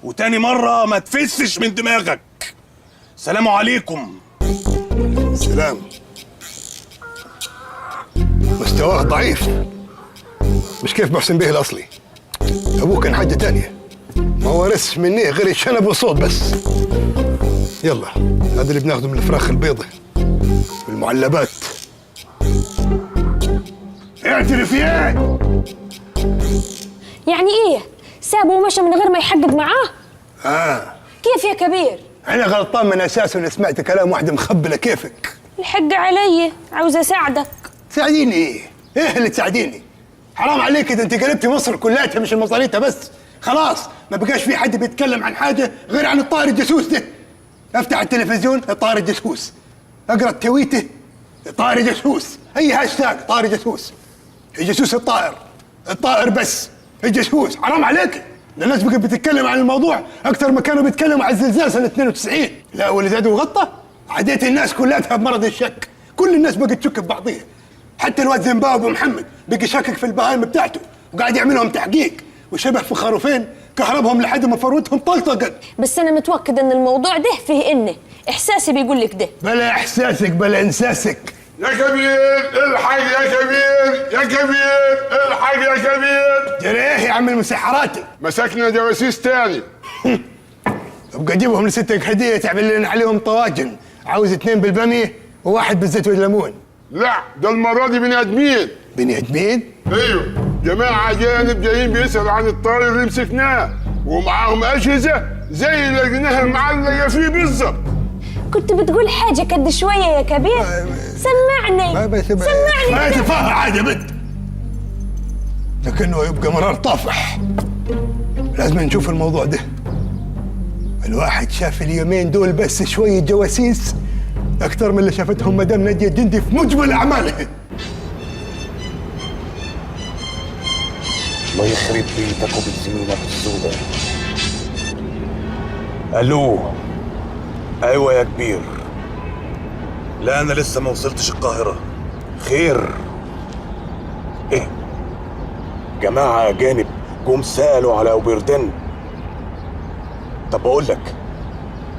وتاني مرة ما تفسش من دماغك. السلام عليكم. السلام. مستواه ضعيف، مش كيف محسن به الأصلي. أبوه كان حاجة تانية، ما ورثش مني غير الشنب والصوت بس. يلا هذا اللي بناخده من الفراخ البيضة والمعلبات. اعترف يا يعني ايه؟ سابه ومشى من غير ما يحقق معاه؟ كيف يا كبير؟ انا غلطان من اساسه اني سمعت كلام واحدة مخبله كيفك. الحق علي، عاوز اساعدك. تساعديني ايه؟ ايه اللي تساعديني؟ حرام عليك، ده انت قلبتي مصر كلها مش المصاريتها بس. خلاص ما بقاش في حد بيتكلم عن حاجة غير عن الطائر الجاسوس ده. افتح التلفزيون الطائر الجاسوس، اقرا التويته طائر جاسوس، اي هاشتاج طائر جاسوس، الجاسوس الطائر، الطائر بس، الجاسوس. حرام عليك، ده الناس بقت بتتكلم عن الموضوع اكثر ما كانوا بيتكلموا على الزلزال سنة 92. لا واللي زاد وغطى عديت الناس كلها بمرض الشك، كل الناس بقت تشك في بعضيها. حتى الواد زيمباوي محمد بقي شاكك في البهايم بتاعته وقاعد يعملهم تحقيق، وشبه في خروفين كهربهم لحد ما فروتهم طلطقت. بس انا متوكد ان الموضوع ده فيه انه احساسي بيقول لك ده. بلا احساسك بلا انساسك. يا كبير الحق، يا كبير، يا كبير الحق، يا كبير. جري ايه يا عم المسحراتي؟ مسكنا جواسيس تاني. ابقى جيبهم لستك هديه تعمل لنا عليهم طواجن. عاوز 2 بالباميه وواحد بالزيت والليمون. لا ده المرة دي بني ادمين. بني ادمين؟ ايوه، جماعة اجانب جايين بيسالوا عن الطائر اللي مسكناه، ومعاهم اجهزة زي اللي لقيناها معلقه فيه بالظبط. كنت بتقول حاجة كد شوية يا كبير. سمعني سمعني. ما تفهم عادي يا بنت، لكنه يبقى مرار طافح. لازم نشوف الموضوع ده. الواحد شاف اليومين دول بس شوية جواسيس أكثر من اللي شافتهم مدام نادية الجندي في مجمل أعمالها. الله يخرب بيتك وبيت زميلك السوداء. ألو. أيوة يا كبير. لا أنا لسه ما وصلتش القاهرة. خير؟ إيه؟ جماعة أجانب جم سألوا على أوبردن. طب بقول لك،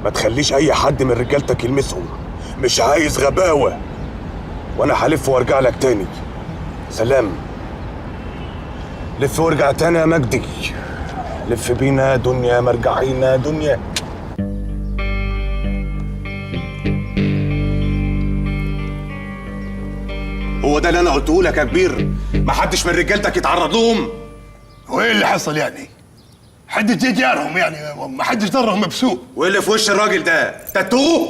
ما تخليش أي حد من رجالتك يلمسهم، مش عايز غباوة. وأنا هلف وأرجع لك تاني. سلام. لف وارجع تاني يا مجدي. لف بينا دنيا مرجعينا دنيا. هو ده اللي انا قلته لك يا كبير، ما حدش من رجالتك يتعرض لهم. وايه اللي حصل يعني؟ حد جه جارهم يعني، ما حدش ضرهم بسوء. وايه اللي في وش الراجل ده؟ تاتو؟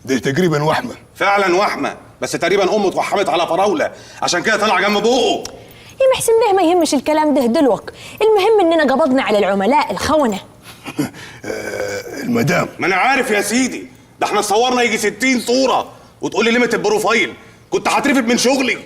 دي تقريبا وحمه. فعلا وحمه، بس تقريبا امه اتوحمت على فراوله عشان كده طلع جنب بقه. يا محسن بيه ما يهمش الكلام ده دلوك، المهم اننا قبضنا على العملاء الخونة. المدام. ما انا عارف يا سيدي، ده احنا صورنا يجي 60 صوره وتقول لي limited profile، كنت هترفد من شغلي.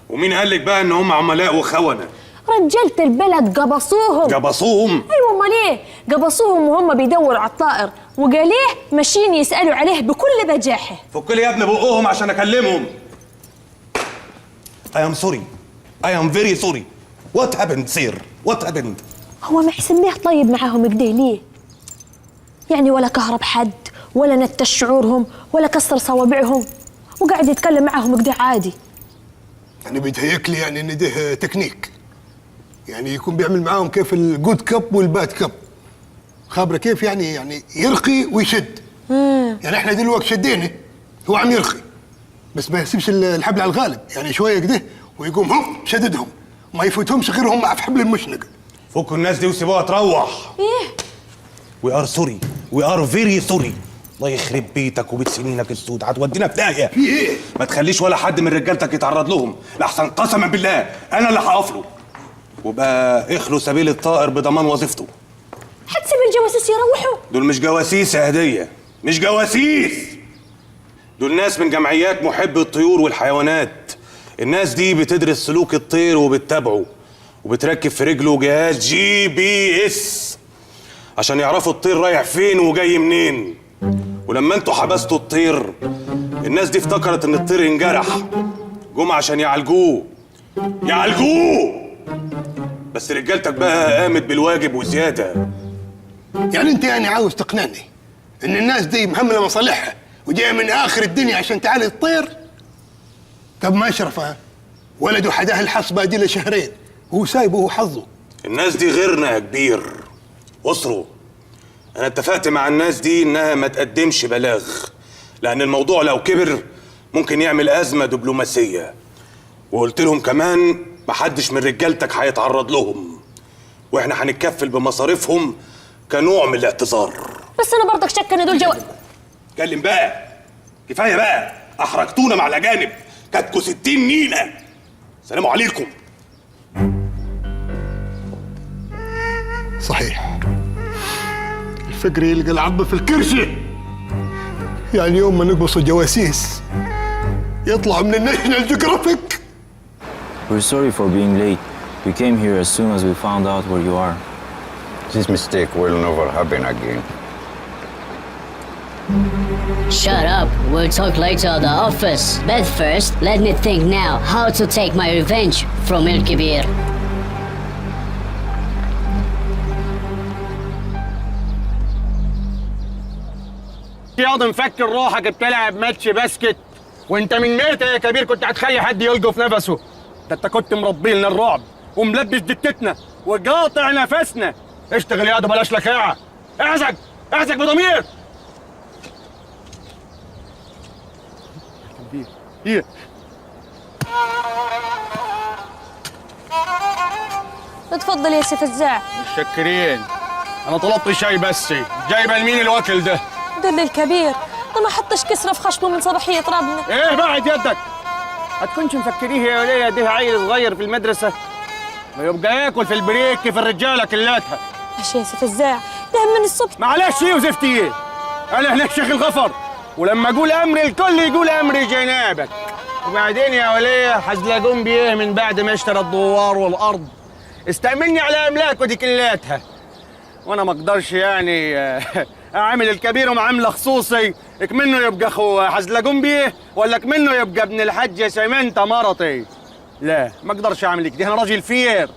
ومين قال لك بقى ان هم عملاء وخونه؟ رجالة البلد قبصوهم. قبصوهم؟ ايوه امال ايه؟ قبصوهم وهم بيدوروا على الطائر، وقاليه ماشيين يسالوا عليه بكل بجاحه. فك لي يا ابني بقهم عشان اكلمهم. I am sorry. I am very sorry. What happened sir? What happened? هو محسن بيه طيب معاهم كده ليه؟ يعني ولا كهرب حد، ولا نتش شعورهم، ولا كسر صوابعهم، وقاعد يتكلم معاهم كده عادي. يعني بيتهيألي يعني ان ده تكنيك، يعني يكون بيعمل معاهم كيف ال good cop وال bad cop، خابره كيف يعني يرقي ويشد. يعني احنا دلوقتي شدينا، هو عم يرخي بس ما يسيبش الحبل على الغالب، يعني شوية كده ويقوم هوب شددهم، ما يفوتهمش غير هم في حبل المشنقه. فكوا الناس دي وسيبوها تروح. ايه؟ We are sorry, we are very sorry. الله يخرب بيتك وبيت سنينك السود، هتودينا في داهية. في ايه؟ ما تخليش ولا حد من رجالتك يتعرض لهم، لحسن قسما بالله انا اللي هقف له. وبقى اخلوا سبيل الطائر بضمان وظيفته. هتسيب الجواسيس يروحوا؟ دول مش جواسيس يا هديه، مش جواسيس. دول ناس من جمعيات محب الطيور والحيوانات. الناس دي بتدرس سلوك الطير وبتتابعه، وبتركب في رجله جهاز GPS عشان يعرفوا الطير رايح فين وجاي منين. ولما انتوا حبستوا الطير، الناس دي افتكرت ان الطير انجرح، جم عشان يعالجوه. بس رجالتك بقى قامت بالواجب وزيادة. يعني انت يعني عاوز تقنعني ان الناس دي مهملة مصالحها وجاية من اخر الدنيا عشان تعالج الطير؟ طب ما اشرف ولده حداه الحصبة دي لشهرين وهو سايبه وحظه. الناس دي غيرنا يا كبير، اسروا. انا اتفقت مع الناس دي انها ما تقدمش بلاغ، لان الموضوع لو كبر ممكن يعمل ازمة دبلوماسية. وقلت لهم كمان محدش من رجالتك هيتعرض لهم، واحنا هنتكفل بمصاريفهم كنوع من الاعتذار. بس انا برضك شاكه ان دول اتكلم بقى، كفاية بقى، احرجتونا مع الاجانب، كاتكو 60 نيله. سلام عليكم. صحيح، الفقر يلقى العظم في الكرشه. يعني يوم ما نقبص الجواسيس يطلعوا من ال National Geographic. We're sorry for being late. We came here as soon as we found out where you are. This mistake will never happen again. Shut up. We'll talk later at the office. But first, let me think now how to take my revenge from El Kibir. ياض مفكر روحك بتلعب ماتش basket وانت من ميتة يا كبير كنت هتخلي حد يلقف نفسه. ده انت كنت مربي لنا الرعب وملبس دكتنا وقاطع نفسنا. اشتغل ياض بلاش لكاعه. اعزق اعزق بضمير. ايه؟ اتفضل يا سي فزاع. متشكرين. انا طلبت شاي بس، جايبه لمين الوكل ده؟ دل الكبير ده ما حطش كسره في خشمه من صباحية ربنا. ايه بعد يدك؟ هتكونش مفكريه يا وليه ده عيل صغير في المدرسة؟ ما يبقى ياكل في ال break في الرجالة كلاتها. ماشي يا سي فزاع، ده من الصبح. معلش ايه وزفتي ايه؟ انا هناك شيخ الغفر، ولما اقول امر الكل يقول امر جنابك. وبعدين يا وليه حزلقون بيه من بعد ما اشترى الدوار والارض، استأمني على املاكه دي كلاتها. وانا ما اقدرش يعني اعمل الكبير ومعامله خصوصي، اكمنه يبقى اخو حزلقون بيه ولا اكمنه يبقى ابن الحاج سمنت مرتي. لا ما اقدرش اعمل كده، انا راجل fair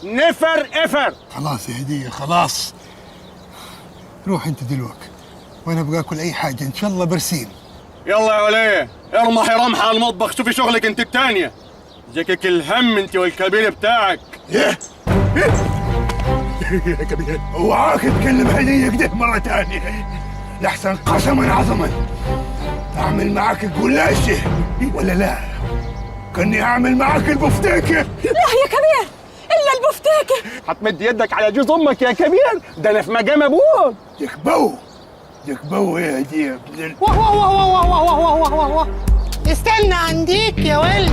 never ever. خلاص يا هديه خلاص، روح انت دلوقتي وانا ابغى اكل اي حاجة ان شاء الله برسيم. يلا يا وليه ارمحي رمحه على المطبخ، شوفي شغلك انت الثانية. جاكك الهم انت والكبير بتاعك. ايه يا كبير اوعاك تكلم هديه كده مرة ثانية، لحسن قسما عظما اعمل معاك الجلاشه ولا لا كني اعمل معاك البفتيكه. لا يا كبير الا البفتيكه. هتمد يدك على جوز امك يا كبير؟ ده انا في مقام ابوك. يكبو يكبو يا هديه ابن واه واه واه واه واه واه واه واه. استنى عنديك يا ولد.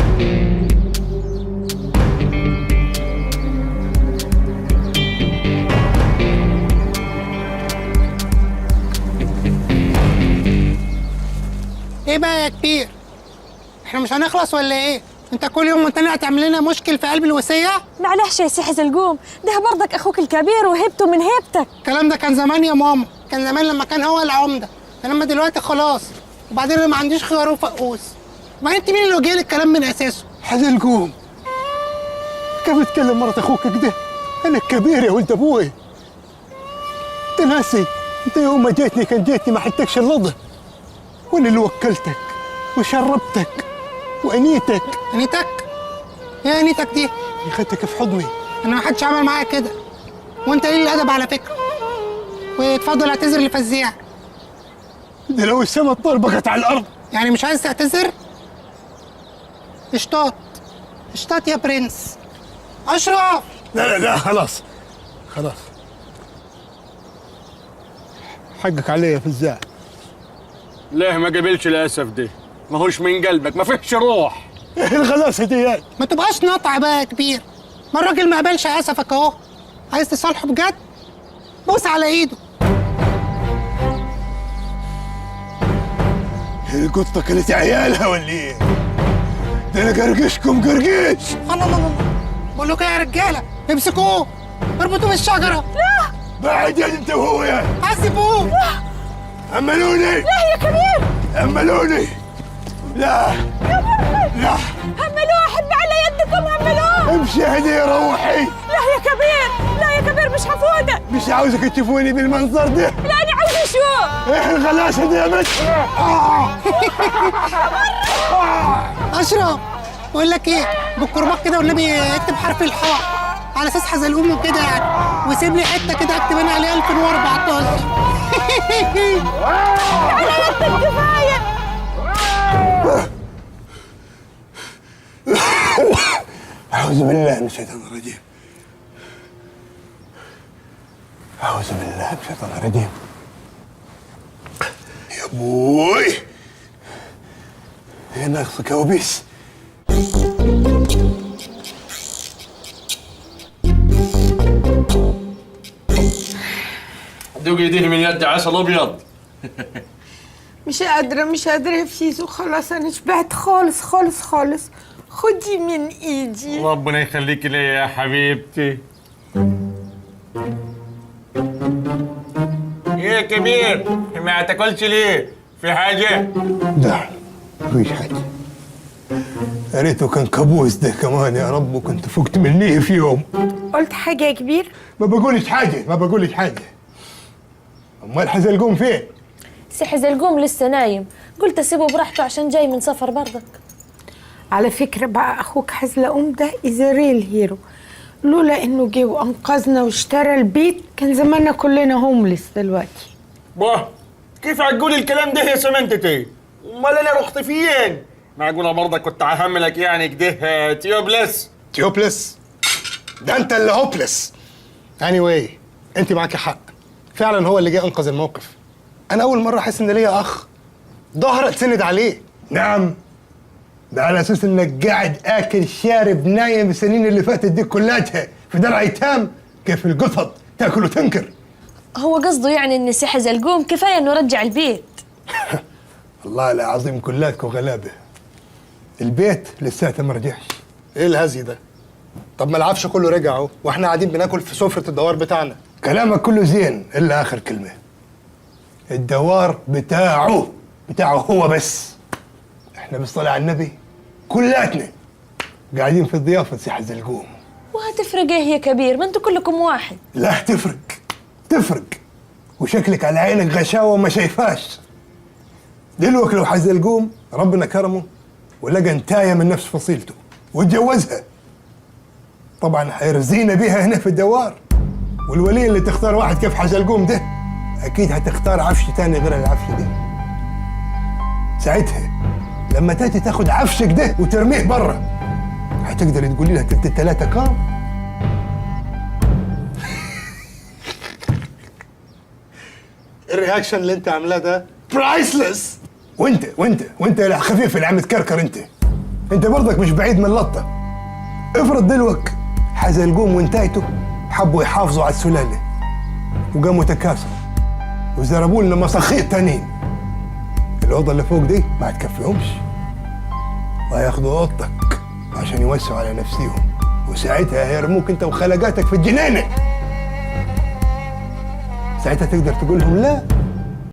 ايه بقى يا كبير؟ احنا مش هنخلص ولا ايه؟ انت كل يوم وانت هتعمل لنا مشكل في قلب الوصية؟ معلش يا سي حزلقوم، ده برضك اخوك الكبير وهبته من هيبتك. الكلام ده كان زمان يا ماما، كان زمان لما كان هو العمدة، انما دلوقتي خلاص. وبعدين انا ما عنديش خيار وفقوس. وبعدين انت مين اللي وجه لي الكلام من اساسه؟ حزلقوم، كيف بتكلم مرات اخوك كده؟ انا الكبير يا ولد ابوي. انت ناسي انت يوم ما جيتني كان جيتني ما حدتكش اللضه، وانا اللي وكلتك وشربتك وانيتك. انيتك؟ ايه انيتك دي؟ خدتك في حضني. انا ما حدش عمل معايا كده، وانت قليل الادب على فكرة. واتفضل اعتذر لفزيع. ده لو السما اتطربقت على الارض. يعني مش عايز تعتذر؟ اشطاط اشطاط يا برنس. اشرف. لا لا لا خلاص خلاص، حقك عليا يا فزاع. ليه ما قبلش الاسف دي؟ ما هوش من قلبك، ما فيهش روح. ايه الغلاسه دي يعني؟ ما تبقاش نطع بقى يا كبير، ما الراجل ما قبلش اسفك اهو. عايز تصالحه بجد؟ بوس على ايده. القطة كلت عيالها ولا ايه؟ ده انا قرقشكم قرقش. الله الله الله، بقول لكم يا رجاله امسكوه، اربطوه بالشجرة. لا بعد يا انت وهو يا عذبوه. لا املوني. لا يا كبير املوني. لا يا مرحب. لا هملوه، احب على يدكم هملوه. امشي يا هديه روحي. لا يا كبير، لا يا كبير مش هفوتك. مش عاوزك تشوفوني بالمنظر ده. لا انا عاوز اشوف. ايه الغلاسه دي يا بنت؟ اشرف بقول لك ايه، بالكرباج كده والنبي اكتب حرف الحاء على اساس حزلقوم وكده يعني، وسيب لي حتة كده اكتب انا عليها 2014. على يدك كفاية. أعوذ بالله من الشيطان الرجيم. أعوذ بالله من الشيطان الرجيم. يا بوي هي ناقصة كوابيس. دوقي يديه من يدي عسل ابيض. مش قادرة مش قادرة يا فيزو، خلاص أنا شبعت خالص خالص خالص. خدي من إيدي. ربنا يخليكي ليا يا حبيبتي. إيه يا كبير؟ ما تاكلش ليه؟ في حاجة؟ لا مفيش حاجة. يا ريته كان كابوس ده كمان يا رب، وكنت فقت مني في يوم. قلت حاجة يا كبير؟ ما بقولش حاجة ما بقولش حاجة. أمال حزلقوم فين؟ سي حزلقوم لسه نايم، قلت اسيبه براحته عشان جاي من سفر برضك. على فكرة بقى أخوك حزلقوم ده is real hero، لولا إنه جه وأنقذنا واشترى البيت كان زماننا كلنا homeless دلوقتي. باه كيف هتقولي الكلام ده يا سمنتتي؟ أمال أنا رحت فين؟ معقولة برضك كنت ههملك يعني كده tubeless؟ tubeless؟ ده أنت اللي hopeless. anyway أنت معاكي حق، فعلا هو اللي جه أنقذ الموقف. أنا أول مرة أحس إن ليا أخ ظهر اتسند عليه. نعم، ده على أساس إنك قاعد آكل شارب نايم السنين اللي فاتت دي كلها في دار أيتام كيف القطط تاكل وتنكر. هو قصده يعني إن سي حزلقوم كفاية إنه رجع البيت. الله العظيم كلاتكم غلابة. البيت لساته ما رجعش. ايه الهزي ده؟ طب ما العفش كله رجع اهو، واحنا قاعدين بناكل في سفرة الدوار بتاعنا. كلامك كله زين إلا آخر كلمة. الدوار بتاعه هو بس. احنا بالصلاة على النبي كلاتنا قاعدين في الضيافة سي حزلقوم. وهتفرق ايه يا كبير؟ ما انتوا كلكم واحد. لا تفرق تفرق، وشكلك على عينك غشاوة وما شايفاش. دلوقتي لو حزلقوم ربنا كرمه ولقى انتايه من نفس فصيلته واتجوزها، طبعا حيرزينا بيها هنا في الدوار. والولي اللي تختار واحد كيف حزلقوم ده اكيد هتختار عفش تاني غير العفش ده. ساعتها لما تاتي تاخد عفشك ده وترميه بره هتقدر تقولي لها تلت التلاتة كام؟ ال reaction اللي انت عاملاه ده priceless. وانت وانت وانت يا خفيف اللي عم تكركر، انت برضك مش بعيد من لطه. افرض دلوك حزلقوم وانتايته حبوا يحافظوا على السلالة وقاموا تكاثروا وزربوا لنا مساخيط تانيين. الاوضة اللي فوق دي ما هتكفيهمش وهياخدوا اوضتك. عشان يوسعوا على نفسيهم، وساعتها هيرموك انت وخلقاتك في الجنينة. ساعتها تقدر تقول لهم لا.